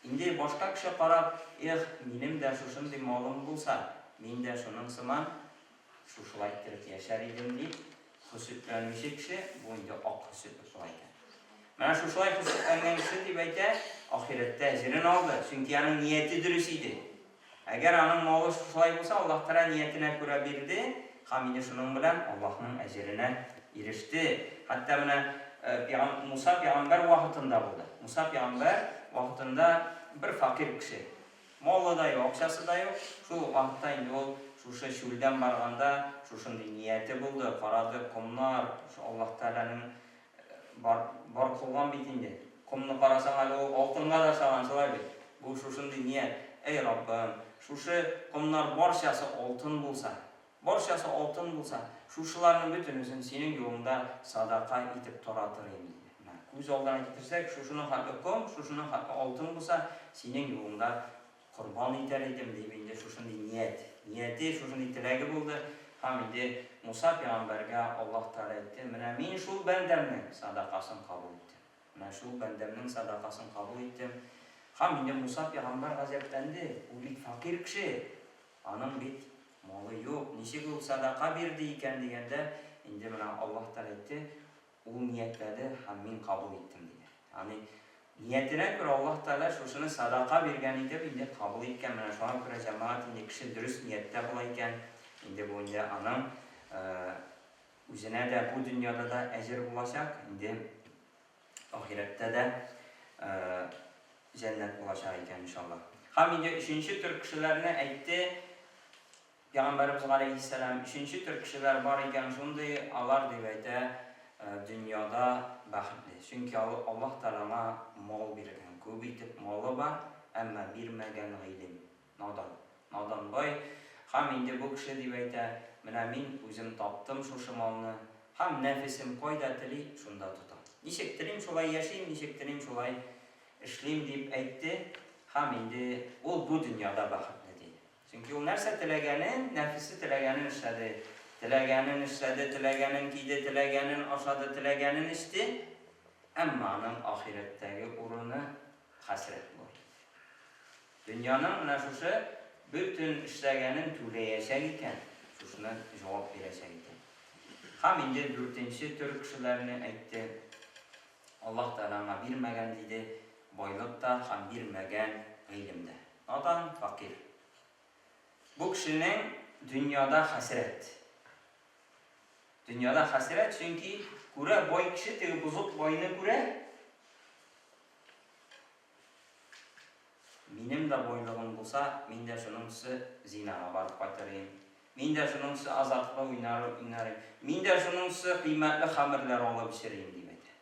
Инде башка кеше карап, Эх, минем дә шушындый малым булса, мин дә шуның сыман шушылай иттереп яшәр идем, дип хөсетләнүче кеше, бу инде ак хөсетлек була икән. Менә шушылай хөршитләнгән кеше, дип әйтә, ахирәттә әҗерен алды, чөнки аның нияте дөрес иде. Әгәр аның малы шушылай булса, Аллаһ Тәгалә ниятенә күрә бирде һәм инде шуның белән Аллаһның әҗеренә иреште. Хәтта менә Муса пәйгамбәр вакытында булды. Муса пәйгамбәр вакытында бер фәкыйрь кеше, малы да юк, акчасы да юк, шул ук вакытта инде ул шушы чүлдән барганда шушындый нияте булды, карады, комнар, Аллаһ Тәгаләнең Бар, бар кылган бит инде. Комны карасаң әле ул алтынга да ошаган, шулай бит? Бу шушындый ният. Әй, Раббым, шушы комнар барчасы алтын булса, барчасы алтын булса, шушыларның бөтенесен синең юлыңда садака итеп таратыр идем, диде. Менә күз алдына китерсәк, шушының хәтле ком, шушының хәтле алтын булса, синең юлыңда Корбан итәр идем, дип инде шушындый ният, нияте, шушындый теләге булды. Һәм инде Муса пәйгамбәргә Аллаһ Тәгалә әйтте, Менә мин шул бәндәмнең садакасын кабул иттем. Менә шул бәндәмнең садакасын кабул иттем. Һәм инде Муса пәйгамбәр гаҗәпләнде, ул бит фәкыйрь кеше, аның бит малы юк, ничек ул садака бирде икән дигәндә, инде менә Аллаһ Тәгалә әйтте, Ул ниятләде һәм мин кабул иттем, диде. Ягъни, ниятенә күрә Аллаһ Тәгалә шушыны садака биргән итеп инде кабул иткән. Менә шуңа күрә, җәмәгать, инде кеше дөрес нияттә була икән, инде бу инде аның үзенә дә бу дөньяда да әҗер булачак, инде ахирәттә дә җәннәт булачак икән, иншаллаһ. Һәм инде өченче төр кешеләрне әйтте. Пәйгамбәребез галәйһиссәлам, Өченче төр кешеләр бар икән шундый, алар, дип әйтә, дөньяда бәхетле. Чөнки Аллаһ Тәгалә аңа мал биргән, күп итеп малы бар, әмма бирмәгән гыйлем. Надан. Надан бай. Һәм инде бу кеше, дип әйтә, менә мин үзем таптым шушы малны, һәм нәфесем кайда тели, шунда тотам. Ничек телим, шулай яшим, ничек телим, шулай эшлим, дип әйтте. Һәм инде ул бу дөньяда бәхетле, диде. Чөнки ул нәрсә теләгәнен, нәфесе теләгәнен эшләде. Теләгәнен эшләде, теләгәнен киде, теләгәнен ашады, теләгәнен эчте. Әмма аның ахирәттәге урыны хәсрәт булыр. Дөньяның менә шушы бөтен эшләгәнен түләячәк икән, шушыны җавап бирәчәк икән. Һәм инде дүртенче төр кешеләрне әйтте. Аллаһ Тәгалә аңа бирмәгән, диде, байлык та һәм бирмәгән гыйлем дә. Надан, фәкыйрь. Бу кешенең дөньяда хәсрәт. Дөньяда хәсрәт, чөнки күрә бай кеше теге бозык байны күрә. Минем дә байлыгым булса, мин дә шуның төсе зинага барып кайтыр идем. Мин дә шуның төсе азартлы уйнар уйнар идем. Мин дә шуның төсе кыйммәтле хәмерләр алып эчер идем, дип әйтә.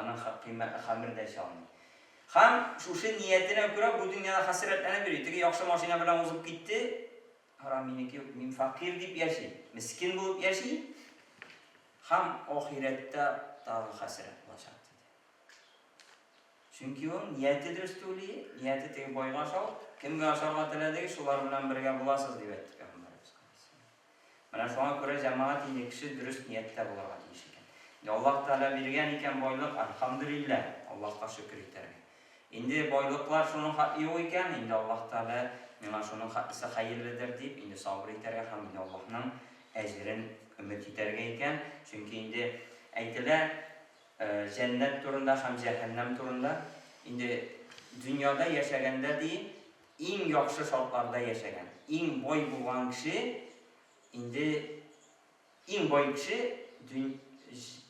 Аның кыйммәтле хәмер дә эчә алмый. Һәм шушы ниятенә күрә бу дөньяда хәсрәтләнеп йөри. Теге яхшы машина белән узып китте, харам минеке юк, мин фәкыйрь дип яши, мескен булып яши. Һәм ахирәттә тагы хәсрәт булачак диде. Чөнки ул нияте дөрес түгел, нияте теге байга ашау, кемгә ашарга теләдегез, шулар белән бергә буласыз дип әйтте пәйгамбәребез. Менә шуңа күрә җәмәгать инде кеше дөрес нияттә булырга тиеш икән. Инде Аллаһ Тәгалә биргән икән байлык, әлхәмдүлилләһ, Аллаһка шөкер итәргә. Инде байлыклар шуның хәтле юк икән, инде Аллаһ Тәгалә миңа шуның хәтлесе хәерледер дип, инде сабыр итәргә һәм инде Аллаһның әҗерен өмет итәргә икән. Чөнки инде әйтелә, җәннәт турында һәм җәһәннәм турында, инде дөньяда яшәгәндә ди, Иң яхшы шартларда яшәгән, иң бай булган кеше инде иң бай кеше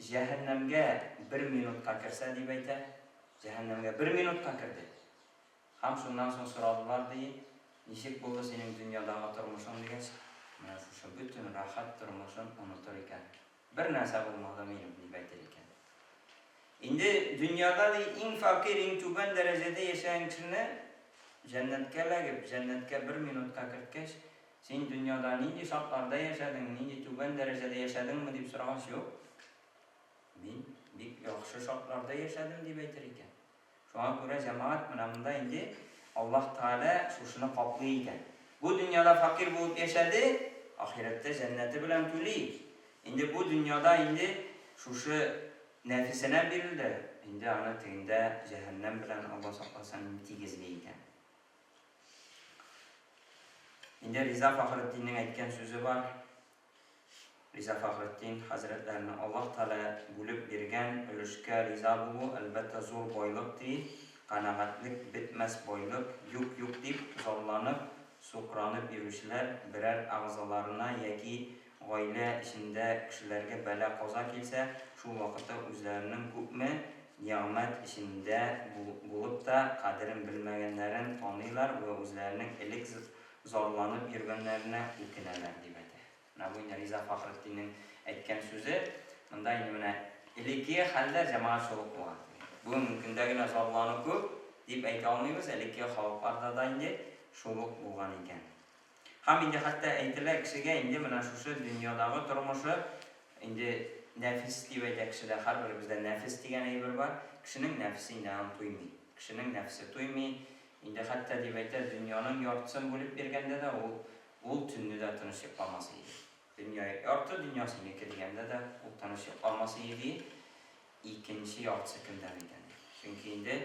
җәһәннәмгә бер минутка керсә, дип әйтә, җәһәннәмгә бер минутка керде. Һәм шуннан соң сорадылар, ди, ничек булды синең дөньядагы тормышың дигәч, менә шушы бөтен рәхәт тормышын онытыр икән. Бер нәрсә булмады минем, дип әйтер икән. Инде дөньяда ди иң фәкыйрь, иң түбән дәрәҗәдә яшәгән кешене җәннәткә эләгеп, җәннәткә бер минутка керткәч, син дөньяда нинди шартларда яшәдең, нинди түбән дәрәҗәдә яшәдеңме дип сорагач, юк, мин бик яхшы шартларда яшәдем, дип әйтер икән. Шуңа күрә, җәмәгать, менә монда инде Аллаһ Тәгалә шушыны каплый икән. Бу дөньяда фәкыйрь булып яшәде, ахирәттә җәннәте белән түли. Инде бу дөньяда инде шушы нәфесенә бирелде, инде аны тегендә җәһәннәм белән, Алла сакласын, инде тигезли икән. Инде Риза Фәхретдиннең әйткән сүзе бар. Риза Фәхретдин хәзрәтләренең Аллаһ Тәгалә бүлеп биргән өлешкә риза булу, әлбәттә, зур байлык, ди. Канәгатьлек, бетмәс байлык. Юк, юк дип зарланып, сукранып йөрүчеләр берәр әгъзаларына яки гаилә эчендә кешеләргә бәла-каза килсә, шул вакытта үзләренең күпме нигъмәт эчендә булып та кадерен белмәгәннәрен таныйлар вә үзләренең элек зарланып йөргәннәренә үкенәләр, дип әйтә. Менә бу инде Риза Фәхретдиннең әйткән сүзе. Монда инде менә элеккеге хәлдә җәмәгать шул ук булган. Бүгенге көндә генә зарлану күп, дип әйтә алмыйбыз, элеккеге халыкларда да инде шул ук булган икән. Һәм инде хәтта әйтелә, кешегә инде менә шушы дөньядагы тормышы инде нәфес дип әйтә кешедә, һәрберебездә нәфес дигән әйбер бар. Кешенең нәфесе инде аның туймый. Кешенең нәфесе туймый. Инде хәтта дип әйтә, дөньяның яртысын бүлеп биргәндә дә ул Ул төнне дә тыныч йокламас иде. Дөнья, ярты дөнья синеке дигәндә дә ул тыныч йокламас иде, икенче яртысы кемдә микән дип. Чөнки инде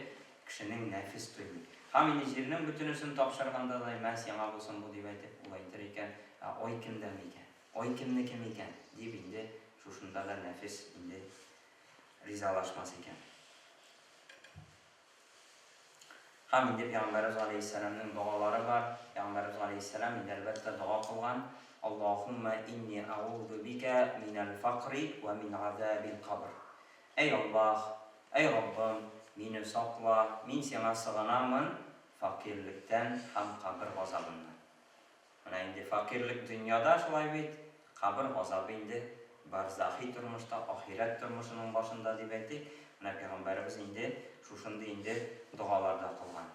кешенең нәфес туймый. Һәм инде җирнең бөтенесен тапшырганда да, мә, сиңа булсын бу дип әйтеп, ул әйтер икән, ә ай кемдә микән? Ай кемнеке микән? дип инде шушында да нәфес инде ризалашмас икән. Һәм инде Пәйгамбәребез галәйһиссәламнең догалары бар. Пәйгамбәребез галәйһиссәлам инде, әлбәттә, дога кылган, Аллаһуммә инни әгузу бикә минәл факри вә мин газабил кабр. Әй Аллаһ, әй Раббым, мине сакла, мин сиңа сыгынамын фәкыйрьлектән һәм кабер газабыннан. Менә инде фәкыйрьлек дөньяда шулай бит, кабер газабы инде барзахи тормышта, ахирәт тормышының башында дип әйтик. Менә пәйгамбәребез инде шушындый инде догалар да кылган.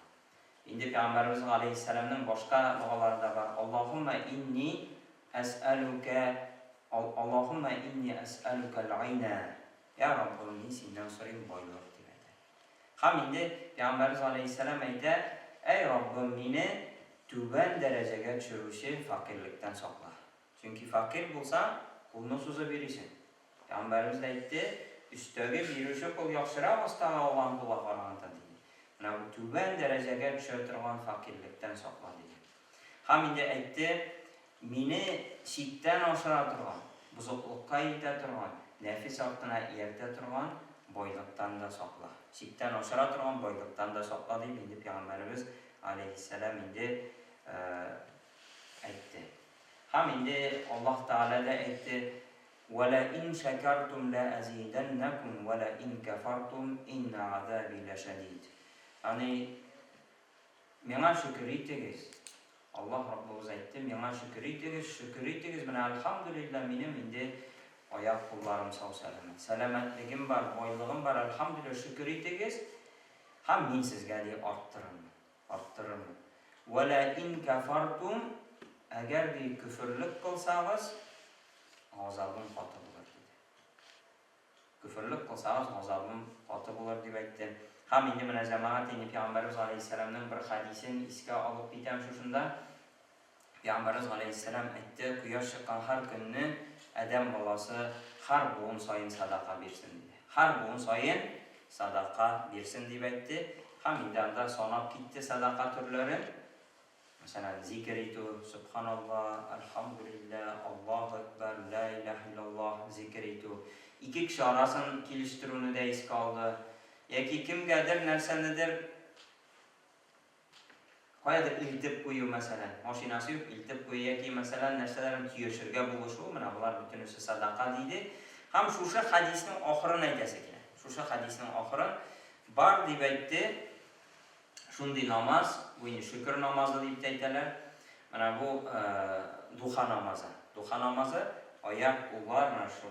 Инде пәйгамбәребез галәйһиссәламнең башка догалары да бар. Аллаһуммә инни әсьәлүкә Аллаһуммә инни әсьәлүкәл гыйнә. Я Раббым, мин синнән сорыйм байлык, дип әйтә. Һәм инде Пәйгамбәребез галәйһиссәлам әйтә, Әй Раббым, мине түбән дәрәҗәгә төшерүче фәкыйрьлектән сакла. Чөнки фәкыйрь булсаң, кулны сузып йөрисең. Пәйгамбәребез дә әйтте, Өстәге бирүче кул яхшырак астагы алган кулга караганда, диде. Менә бу түбән дәрәҗәгә төшә торган фәкыйрьлектән сакла, диде. Һәм инде әйтте, Мине чиктән ашыра торган, бозыклыкка илтә торган, нәфес артына ияртә торган байлыктан да сакла. Чиктән ашыра торган байлыктан да сакла, дип инде Пәйгамбәребез галәйһиссәлам инде әйтте. Һәм инде Аллаһ Тәгалә дә әйтте, Вә лә ин шәкәртум лә әзидәннәкүм вә лә ин кәфәртум иннә газәби ләшәдид. Ягъни, Миңа шөкер итегез. Аллаһ Раббыбыз әйтте, миңа шөкер итегез, шөкер итегез, менә әлхәмдүлилләһ, минем инде аяк-кулларым сау-сәламәт, сәламәтлегем бар, байлыгым бар, әлхәмдүлилләһ, шөкер итегез, һәм мин сезгә, ди, арттырырмын, арттырырмын. Вә лә ин кәфәртум, әгәр, ди, көферлек кылсагыз, газабым каты булыр, диде. Көферлек кылсагыз, газабым каты булыр, дип әйтте. Һәм инде менә, җәмәгать, инде Пәйгамбәребез галәйһиссәламнең бер хәдисен искә алып китәм шушында. Пәйгамбәребез галәйһиссәлам әйтте, Кояш чыккан һәр көнне адәм баласы һәр буын саен садака бирсен, диде. Һәр буын саен садака бирсен, дип әйтте. Һәм инде анда санап китте садака төрләрен. Мәсәлән, зикер итү, Сөбханалла, Әлхәмдүлилләһ, Аллаһу әкбәр, Лә иләһә илляллаһ, зикер итү. Ике кеше арасын килештерүне дә искә алды. Яки кемгәдер нәрсәнедер каядыр илтеп кую, мәсәлән, машинасы юк, илтеп кую яки, мәсәлән, нәрсәләрен төяшергә булышу, менә болар бөтенесе садака, диде. Һәм шушы хәдиснең ахырын әйтәсе килә. Шушы хәдиснең ахырын бар дип әйтте. Шундый намаз, бу инде шөкер намазы дип тә әйтәләр. Менә бу духа намазы. Духа намазы, аяк, куллар, менә шу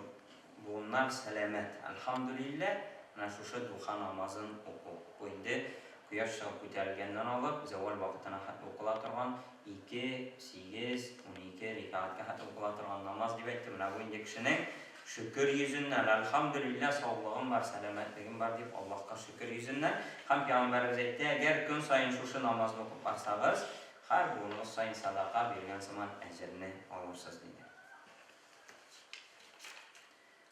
буыннар сәламәт. Әлхәмдүлилләһ, менә шушы духа намазын уку. Бу инде кояш чыгып күтәрелгәннән алып, зәвал вакытына хәтле укыла торган 2, 8, 12 рикәгатькә хәтле укыла торган намаз дип әйтте. Менә бу инде кешенең Шөкер йөзеннән, әлхәмдүлилләһ, саулыгым бар, сәламәтлегем бар, дип Аллаһка шөкер йөзеннән. Һәм Пәйгамбәребез әйтте, әгәр көн саен шушы намазны укып барсагыз, һәр буыныгыз саен садака биргән сыман әҗерне алырсыз, диде.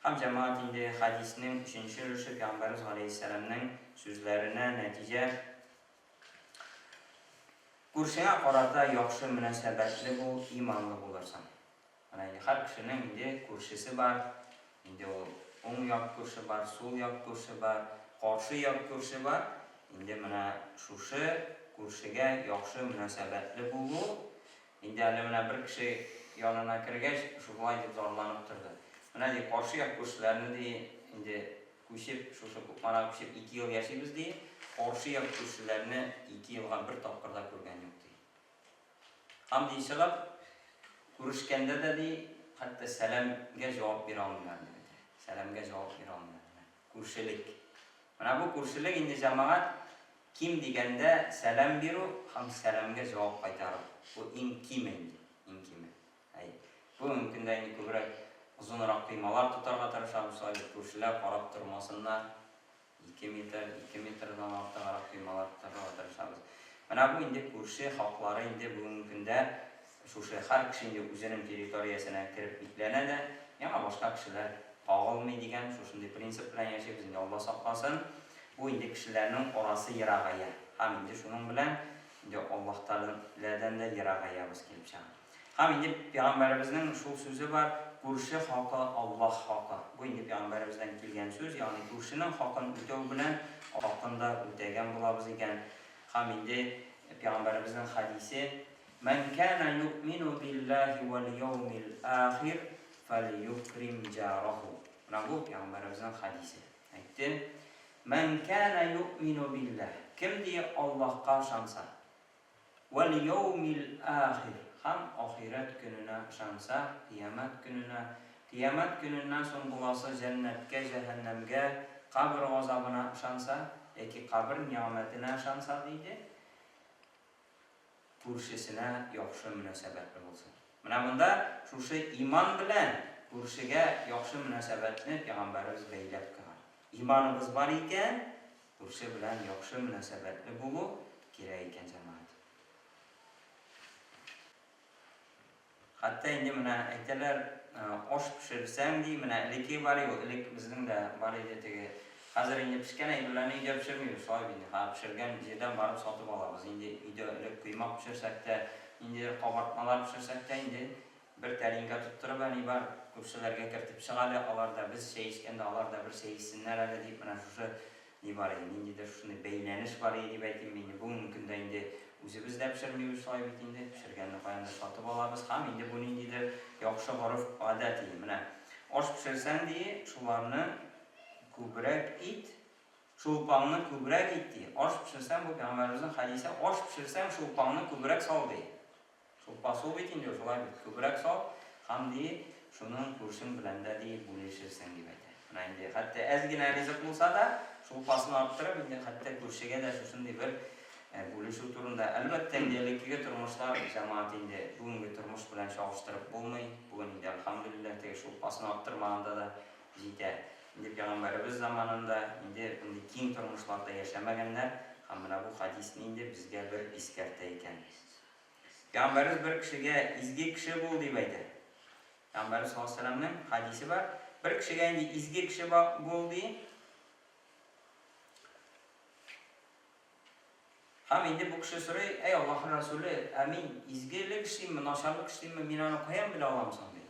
Һәм җәмәгать инде хәдиснең өченче өлеше Пәйгамбәребез галәйһиссәламнең сүзләренә нәтиҗә, Күршеңә карата яхшы мөнәсәбәтле бул, иманлы булырсың. Менә инде һәр кешенең инде күршесе бар. Инде ул уң як күрше бар, сул як күрше бар, каршы як күрше бар. Инде менә шушы күршегә яхшы мөнәсәбәтле булу. Инде әле менә бер кеше янына кергәч, шулай дип зарланып торды. Менә ди, каршы як күршеләрне ди, инде күчеп, шушы Кукмарага күчеп 2 ел яшибез ди, каршы як күршеләрне 2 елга бер тапкыр да күргән юк ди. Һәм, ди, чыгып, күрешкәндә дә, ди, хәтта сәламгә җавап бирә алмыйлар, дип әйтә. Сәламгә җавап бирә алмыйлар. Менә күршелек. Менә бу күршелек инде, җәмәгать, ким дигәндә сәлам бирү һәм сәламгә җавап кайтару. Бу иң киме инде, иң киме. Әй. Бүгенге көндә инде күбрәк озынрак коймалар тотарга тырышабыз, шулай бит, күршеләр карап тормасыннар. Ике метр, ике метрдан артыграк коймалар тотарга тырышабыз. Менә бу инде күрше хаклары инде бүгенге көндә шушы һәр кеше инде үзенең территориясенә кереп бикләнә дә, яңа башка кешеләр кагылмый дигән шушындый принцип белән яшибез инде, Алла сакласын. Бу инде кешеләрнең арасы ерагая һәм инде шуның белән инде Аллаһ Тәгаләдән дә ерагаябыз килеп чыга. Һәм инде пәйгамбәребезнең шул сүзе бар, күрше хакы, Аллаһ хакы. Бу инде пәйгамбәребездән килгән сүз, ягъни күршенең хакын үтәү белән хакын да үтәгән булабыз икән. Һәм инде пәйгамбәребезнең хәдисе, Мән кәнә юъмину биллаһи вәл яумил ахир, фәлйукрим җараху. Менә бу пәйгамбәребезнең хәдисе. Әйтте, Мән кәнә юъмину биллаһ. Кем ди Аллаһка ышанса, Вәл яумил ахир, һәм ахирәт көненә ышанса, кыямәт көненә, кыямәт көненнән соң буласы җәннәткә, җәһәннәмгә, кабер газабына ышанса, яки кабер нигъмәтенә ышанса, диде, күршесенә яхшы мөнәсәбәтле булсын. Менә монда шушы иман белән күршегә яхшы мөнәсәбәтне пәйгамбәребез бәйләп куйган. Иманыбыз бар икән, Күрше белән яхшы мөнәсәбәтле булу кирәк икән, җәмәгать. Хәтта инде менә әйтәләр, аш пешерсәң, ди, менә элекке бар иде ул, элек безнең дә бар иде теге. Хәзер инде пешкән әйберләрне өйдә пешермибез, шулай бит инде. Хәзер пешергән җирдән барып сатып алабыз. Инде өйдә элек коймак пешерсәк тә, ниндидер кабартмалар пешерсәк тә, инде бер тәлинкә тоттырып, әни бар, күршеләргә кертеп чык әле, алар да без чәй эчкәндә алар да бер чәй эчсеннәр әле, дип, менә шушы ни бар иде, ниндидер шушындый бәйләнеш бар иде дип әйтимме инде. Бүгенге көндә инде үзебез дә пешермибез шулай бит инде, пешергәнне каяндыр сатып алабыз һәм инде бу ниндидер яхшы гореф-гадәт иде. Менә аш пешерсәң, ди, шуларны күбрәк ит, шулпаңны күбрәк ит, ди. Аш пешерсәң, бу пәйгамбәребезнең хәдисе, аш пешерсәң, шулпаңны күбрәк сал, ди. Шулпа су бит инде ул, шулай бит, күбрәк сал һәм, ди, шуның күршең белән дә, ди, бүлешерсең, дип әйтә. Менә инде хәтта әз генә ризык булса да, шулпасын арттырып, инде хәтта күршегә дә шушындый бер бүлешү турында. Әлбәттә, инде элеккеге тормышлар, җәмәгать, инде бүгенге тормыш белән чагыштырып булмый. Бүген инде, әлхәмдүлилләһ, теге шулпасын арттырмаганда да җитә. Инде пәйгамбәребез заманында инде мондый киң тормышларда яшәмәгәннәр һәм менә бу хәдисне инде безгә бер искәртә икән. Пәйгамбәребез бер кешегә изге кеше бул дип әйтә. Пәйгамбәребез саллаллаһу алейһи вәсәлләмнең хәдисе бар. Бер кешегә инде изге кеше бул ди. Һәм инде бу кеше сорый, әй Аллаһның Расуле, ә мин изгелек эшлимме, начарлык эшлимме, мин аны каян белә алам соң, ди.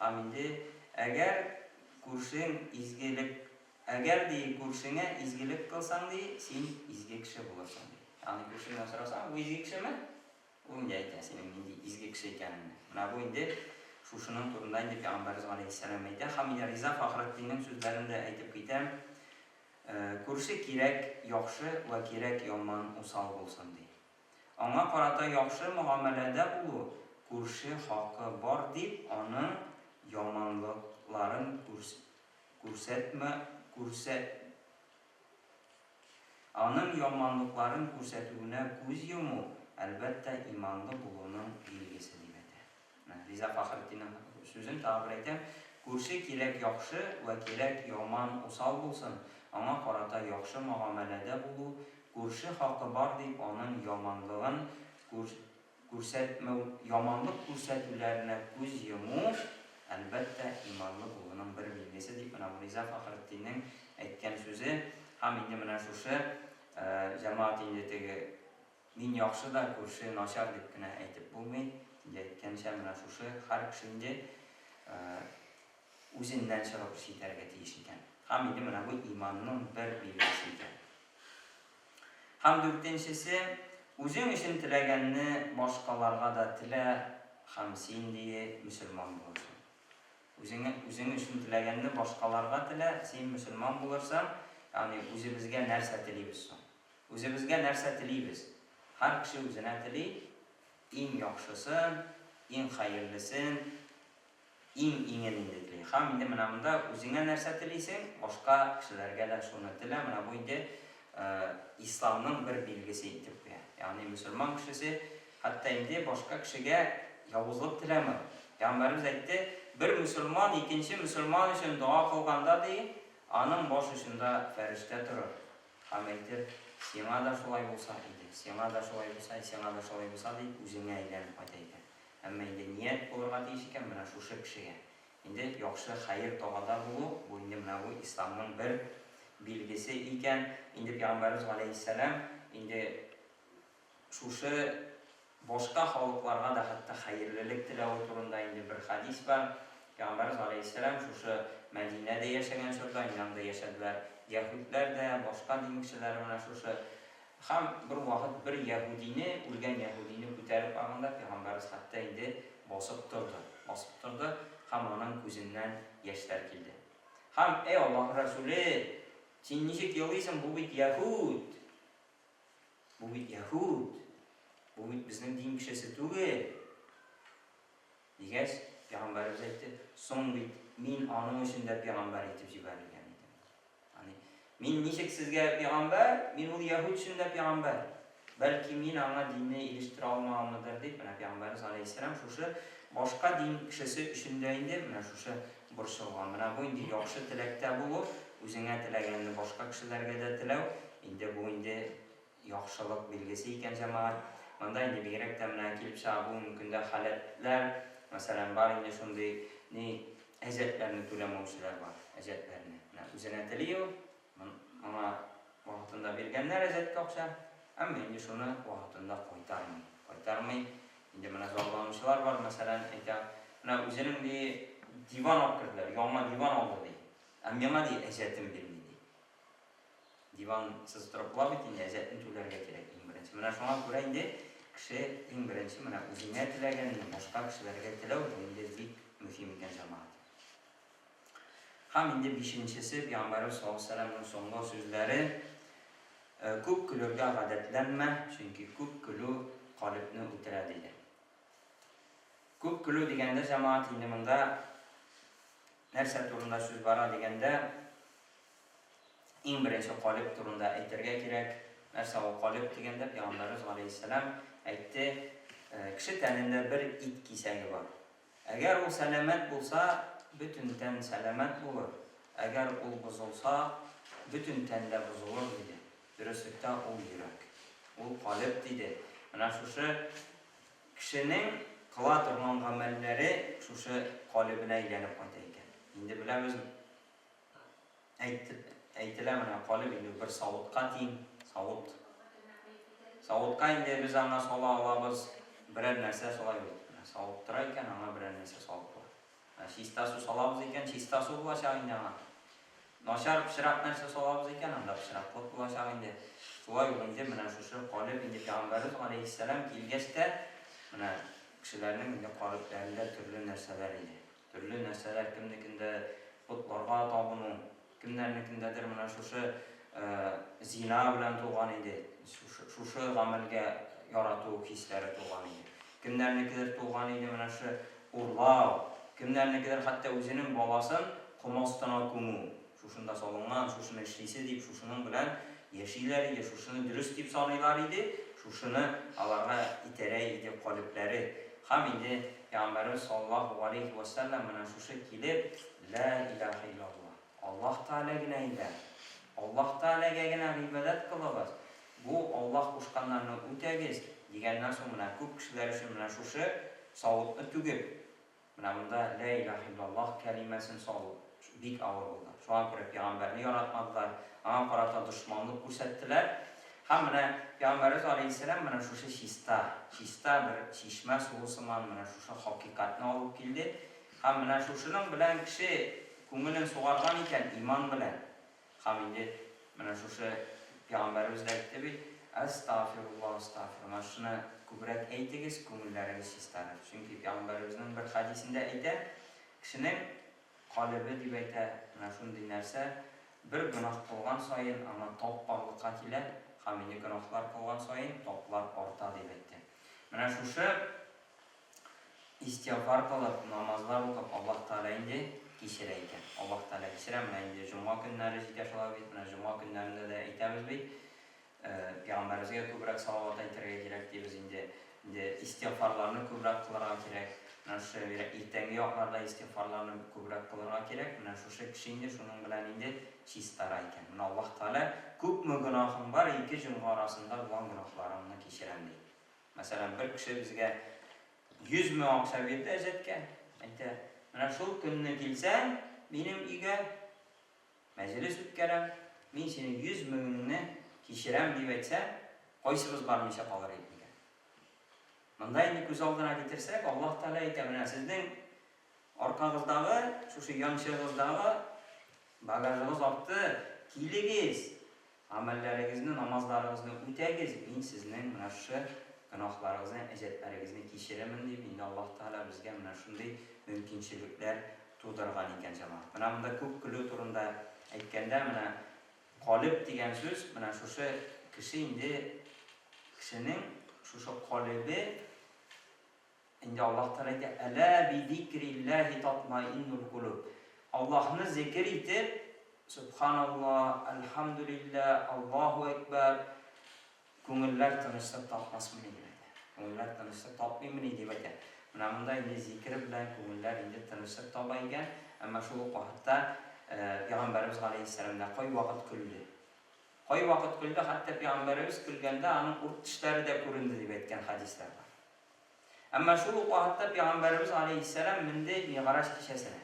Һәм инде әгәр күршең изгелек, әгәр, ди, күршеңә изгелек кылсаң, ди, син изге кеше булырсың, ди. Ягъни күршеңнән сорасаң, бу изге кешеме? Ул инде әйтә синең нинди изге кеше икәнеңне. Менә бу инде шушының турында инде Пәйгамбәребез галәйһиссәлам әйтә. Һәм инде Риза Фәхретдиннең сүзләрен дә әйтеп китәм. Күрше кирәк яхшы вә кирәк яман усал булсын, ди. Аңа карата яхшы мөгамәләдә булу, күрше хакы бар дип аның яманлыкларын күрсәтмә күрсә аның яманлыкларын күрсәтүенә күз йому, әлбәттә, иманлы булуның билгесе, дип әйтә. Менә Риза Фәхретдиннең сүзен тагы бер әйтәм, күрше кирәк яхшы вә кирәк яман усал булсын, аңа карата яхшы мөгамәләдә булу, Күрше хакы бар дип аның яманлыгын күрсәтмәү, яманлык күрсәтүләренә күз йому, әлбәттә, иманлы булуның бер билгесе, дип менә бу Риза Фәхретдиннең әйткән сүзе. Һәм инде менә шушы җәмәгать инде теге мин яхшы да, күрше начар дип кенә әйтеп булмый. Инде әйткәнчә, менә шушы һәр кеше инде үзеннән чыгып эш итәргә тиеш икән. Һәм инде менә бу иманның бер билгесе икән. Һәм дүртенчесе, үзең өчен теләгәнне башкаларга да телә һәм син, ди, мөселман булырсың. Үзеңә, үзең өчен теләгәнне башкаларга телә, син мөселман булырсың, ягъни үзебезгә нәрсә телибез соң? Үзебезгә нәрсә телибез? Һәр кеше үзенә тели иң яхшысын, иң хәерлесен, иң иңен инде тели. Һәм инде менә монда үзеңә нәрсә телисең, башка кешеләргә дә шуны телә. Менә бу инде исламның бер билгесе итеп куя. Ягъни мөселман кешесе хәтта инде башка кешегә явызлык теләми. Пәйгамбәребез әйтте, бер мөселман икенче мөселман өчен дога кылганда, ди, аның баш очында фәрештә торыр һәм әйтер, сиңа да шулай булса иде, сиңа да шулай булса, сиңа да шулай булса, дип үзеңә әйләнеп кайта икән. Әмма инде ният булырга тиеш икән менә шушы кешегә. Инде яхшы хәер-догада булу, бу инде менә бу исламның бер билгесе икән. Инде Пәйгамбәребез галәйһиссәлам инде шушы башка халыкларга да хәтта хәерлелек теләве турында инде бер хәдис бар. Пәйгамбәребез галәйһиссәлам шушы Мәдинәдә яшәгән чорда, инде анда яшәделәр яһүдләр дә, башка дин кешеләре менә шушы. Һәм бер вакыт бер яһүдине, үлгән яһүдине күтәреп барганда Пәйгамбәребез хәтта инде басып торды. Басып торды һәм аның күзеннән яшьләр килде. Һәм, Әй Аллаһ Расүле, син ничек елыйсың, бу бит яһүд! Бу бит яһүд! Бу бит безнең дин кешесе түгел! Дигәч, Пәйгамбәребез әйтте, Соң бит мин аның өчен дә пәйгамбәр итеп җибәрелгән идем. Ягъни, мин ничек сезгә пәйгамбәр, мин ул яһүд өчен дә пәйгамбәр. Бәлки мин аңа динне ирештерә алмаганмыдыр дип, менә Пәйгамбәребез галәйһиссәлам шушы башка дин кешесе өчен дә инде менә шушы борчылган. Менә бу инде яхшы теләктә булу, үзеңә теләгәнне башка кешеләргә дә теләү, инде бу инде яхшылык билгесе икән, җәмәгать. Монда инде бигрәк тә менә килеп чыга бүгенге көндә халәтләр, мәсәлән, бар инде шундый ни әҗәтләрне түләмәүчеләр бар, әҗәтләрне. Менә үзенә тели ул, моңа вакытында биргәннәр әҗәткә акча, әмма инде шуны вакытында кайтармый. Кайтармый. Инде менә зарланучылар бар, мәсәлән, әйтә, менә үзенең ди диван алып керделәр, яңа диван алды ди. Ә миңа ди әҗәтен бирми ди. Дивансыз торып була бит инде, әҗәтне түләргә кирәк иң беренче. Менә шуңа күрә инде кеше иң беренче менә үзеңә теләгәнне башка кешеләргә теләү бу инде бик мөһим икән, җәмәгать. Һәм инде бишенчесе, Пәйгамбәребез саллаллаһу алейһи ва сәлләмнең соңгы сүзләре, Күп көлергә гадәтләнмә, чөнки күп көлү калебне үтерә, диде. Күп көлү дигәндә, җәмәгать, инде монда нәрсә турында сүз бара дигәндә, Иң беренче калеб турында әйтергә кирәк. Нәрсә ул калеб дигәндә, Пәйгамбәребез галәйһиссәлам әйтте, Кеше тәнендә бер ит кисәге бар. Әгәр ул сәламәт булса, бөтен тән сәламәт булыр, әгәр ул бозылса, бөтен тән дә бозылыр, диде. Дөреслектә ул йөрәк. Ул калеб, диде. Менә шушы кешенең кыла торган гамәлләре шушы калебенә әйләнеп кайта икән. Инде беләбез, Әйтеп, әйтелә менә калеб инде бер савытка тиң, савыт. Савытка инде без аңа сала алабыз берәр нәрсә шулай бит. Менә савыт тора икән, аңа берәр нәрсә салып була. Менә чиста су салабыз икән, чиста су булачак инде аңа. Начар, пычрак нәрсә салабыз икән, анда пычраклык булачак инде. Шулай ук инде менә шушы калеб инде Пәйгамбәребез галәйһиссәлам килгәч тә, менә кешеләрнең инде калебләрендә төрле нәрсәләр иде. Төрле нәрсәләр, кемнекендә потларга табыну, кемнәрнекендәдер менә шушы зина белән тулган иде, шушы гамәлгә ярату хисләре тулган иде. Кемнәрнекедер тулган иде менә шушы урлау, кемнәрнекедер хәтта үзенең баласын ком астына күмү. Шушында салынган, шушыны эшлисе дип, шушының белән яшиләр иде, шушыны дөрес дип саныйлар иде, шушыны аларга итәрә иде калебләре. Һәм инде Пәйгамбәребез саллаллаһу галәйһи вә сәлләм менә шушы килеп, Лә илаһә иллаллаһ, Аллаһ Тәгалә генә илаһ, Аллаһ Тәгаләгә генә гыйбадәт кылыгыз, бу Аллаһ кушканнарны үтәгез, дигәннән соң менә күп кешеләр өчен менә шушы савытны түгеп, Менә монда Лә илаһ иллаллаһ кәлимәсен салу бик авыр булды. Шуңа күрә пәйгамбәрне яратмадылар, аңа карата дошманлык күрсәттеләр. Һәм менә Пәйгамбәребез галәйһиссәлам менә шушы чиста, чиста бер чишмә суы сыман менә шушы хакыйкатьне алып килде. Һәм менә шушының белән кеше күңелен сугарган икән иман белән. Һәм инде менә шушы Пәйгамбәребез дә әйтте бит, Әстагфируллаһ, әстагфируллаһ. Менә шуны күбрәк әйтегез, күңелләрегез чистарыр. Чөнки Пәйгамбәребезнең бер хәдисендә әйтә, кешенең Калебе дип әйтә, менә шундый нәрсә, бер гөнаһ кылган саен аңа тап барлыкка килә һәм инде гөнаһлар кылган саен таплар арта дип әйтте. Менә шушы истигъфар кылып, намазлар укып Аллаһ Тәгалә инде кичерә икән. Аллаһ Тәгалә кичерә. Менә инде җомга көннәре җитә шулай бит. Менә җомга көннәрендә дә әйтәбез бит. Пәйгамбәребезгә күбрәк салават әйтергә кирәк дибез инде. Инде истигъфарларны күбрәк кылырга кирәк. Менә шушы иртәнге якларда истигъфарларны күбрәк кылырга кирәк. Менә шушы кеше инде шуның белән инде чистара икән. Менә Аллаһ Тәгалә күпме гөнаһың бар, ике җомга арасында булган гөнаһларыңны кичерәм ди. Мәсәлән, бер кеше безгә 100 мең акча бирде әҗәткә, әйтә, менә шул көнне килсәң минем өйгә, Мәҗлес үткәрәм, мин синең 100 меңеңне кичерәм, дип әйтсә, кайсыбыз бармыйча калыр идек микән? Монда инде күз алдына китерсәк, Аллаһ Тәгалә әйтә, менә сезнең аркагыздагы, шушы янчыгыгыздагы багажыгыз артты, килегез, Гамәлләрегезне, намазларыгызны үтәгез, мин сезнең менә шушы гөнаһларыгызны, әҗәтләрегезне кичеремен, дип, инде Аллаһ Тәгалә безгә менә шундый мөмкинчелекләр тудырган икән, җәмәгать. Менә монда күп көлү турында әйткәндә, менә калеб дигән сүз, менә шушы кеше инде, кешенең шушы калебе, Инде Аллаһ Тәгалә әйтә, Әлә би-зикрилләһи татмаиннул кулуб. Аллаһны зикер итеп, Сөбханаллаһ, Әлхәмдүлилләһ, Аллаһу әкбәр, күңелләр тынычлык тапмасмыни, дип әйтә. Күңелләр тынычлык тапмыймыни, дип әйтә. Менә монда инде зикер белән күңелләр инде тынычлык таба икән, әмма шул ук вакытта Пәйгамбәребез галәйһиссәлам дә кайвакыт көлде. Кайвакыт көлде, хәтта Пәйгамбәребез көлгәндә аның урт тешләре дә күренде дип әйткән хәдисләр бар. Әмма шул ук вакытта Пәйгамбәребез галәйһиссәлам менде Мигъраҗ кичәсенә.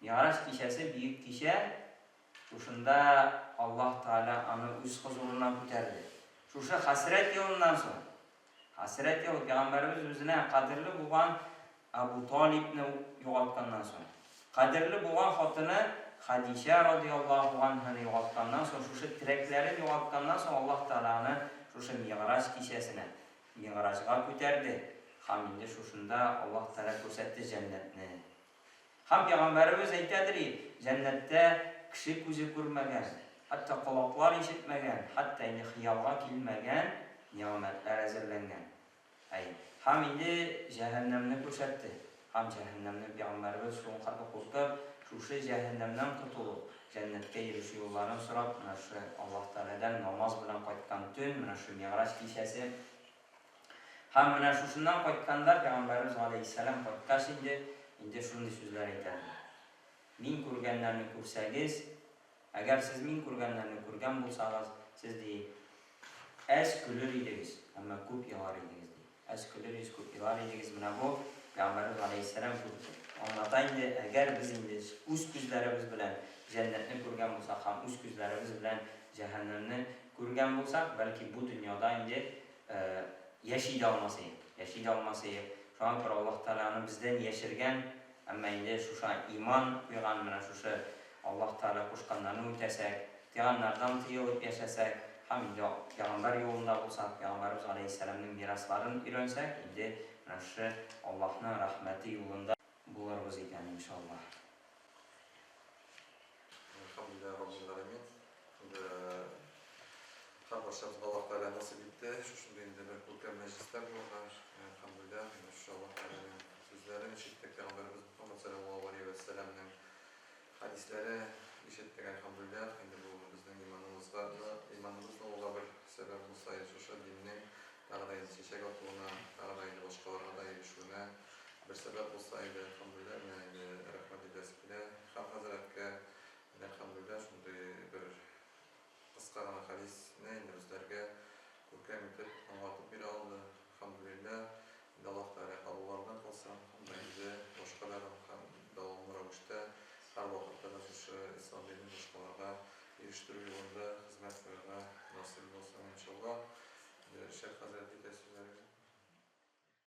Мигъраҗ кичәсе бөек кичә, шушында Аллаһ Тәгалә аны үз хозурына күтәрде. Шушы хәсрәт елыннан соң, хәсрәт елы, Пәйгамбәребез үзенә кадерле булган Әбу Талибны югалтканнан соң, кадерле булган хатыны Хәдичә радыяллаһу ганһаны югалтканнан соң, шушы терәкләрен югалтканнан соң Аллаһ Тәгалә аны шушы Мигъраҗ кичәсенә, Мигъраҗга күтәрде һәм инде шушында Аллаһ Тәгалә күрсәтте җәннәтне. Һәм Пәйгамбәребез әйтәдер и, җәннәттә кеше күзе күрмәгән, хәтта колаклар ишетмәгән, хәтта инде хыялга килмәгән нигъмәтләр әзерләнгән. Әй. Һәм инде җәһәннәмне күрсәтте. Һәм җәһәннәмне пәйгамбәребез шулкадәр куркып, шушы җәһәннәмнән котылу, җәннәткә ирешү юлларын сорап, менә шушы Аллаһ Тәгаләдән намаз белән кайткан төн, менә шушы Мигъраҗ кичәсе. Һәм менә шушыннан кайтканда, пәйгамбәребез галәйһиссәлам кайткач инде, инде шундый сүзләр әйтәдер. Мин күргәннәрне күрсәгез, Әгәр сез мин күргәннәрне күргән булсагыз, сез, ди, әз көлер идегез, әмма күп елар идегез, ди. Әз көлер идегез, күп елар идегез. Менә бу Пәйгамбәребез галәйһиссәлам күп аңлата инде, әгәр без инде үз күзләребез белән җәннәтне күргән булсак һәм үз күзләребез белән җәһәннәмне күргән булсак, бәлки бу дөньяда инде яши дә алмас идек. Яши дә алмас идек. Шуңа күрә Аллаһ Тәгалә аны бездән яшергән, әмма инде шушы иман куйган, менә шушы Аллаһ Тәгалә кушканнарны үтәсәк, тыйганнардан тыелып яшәсәк һәм инде пәйгамбәр юлында булсак, пәйгамбәребез галәйһиссәламнең мирасларын өйрәнсәк, инде менә шушы Аллаһның рәхмәте юлында булырбыз икән, иншаллаһ. Әлхәмдүлилләһи Раббил галәмин. Инде һәрбарчабызга Аллаһ Тәгалә насыйп итте шушындый инде бер күркәм мәҗлестә булырга. Әлхәмдүлилләһ, менә шушы Аллаһ Тәгаләнең сүзләрен ишеттек, пәйгамбәребез Мөхәммәд салләллаһу галәйһи вә сәлләмнең хәдисләре ишеттек, әлхәмдүлилләһ. Инде бу безнең иманыбызга, иманыбыз ныгуга бер сәбәп булса, шушы диннең тагы да инде чәчәк атуына, тагы да инде башкаларга да ирешүенә бер сәбәп булса иде, әлхәмдүлилләһ, менә инде рәхмәт әйтәсе килә Илһам хәзрәткә. Менә әлхәмдүлилләһ, шундый бер кыска гына хәдисне инде безләргә.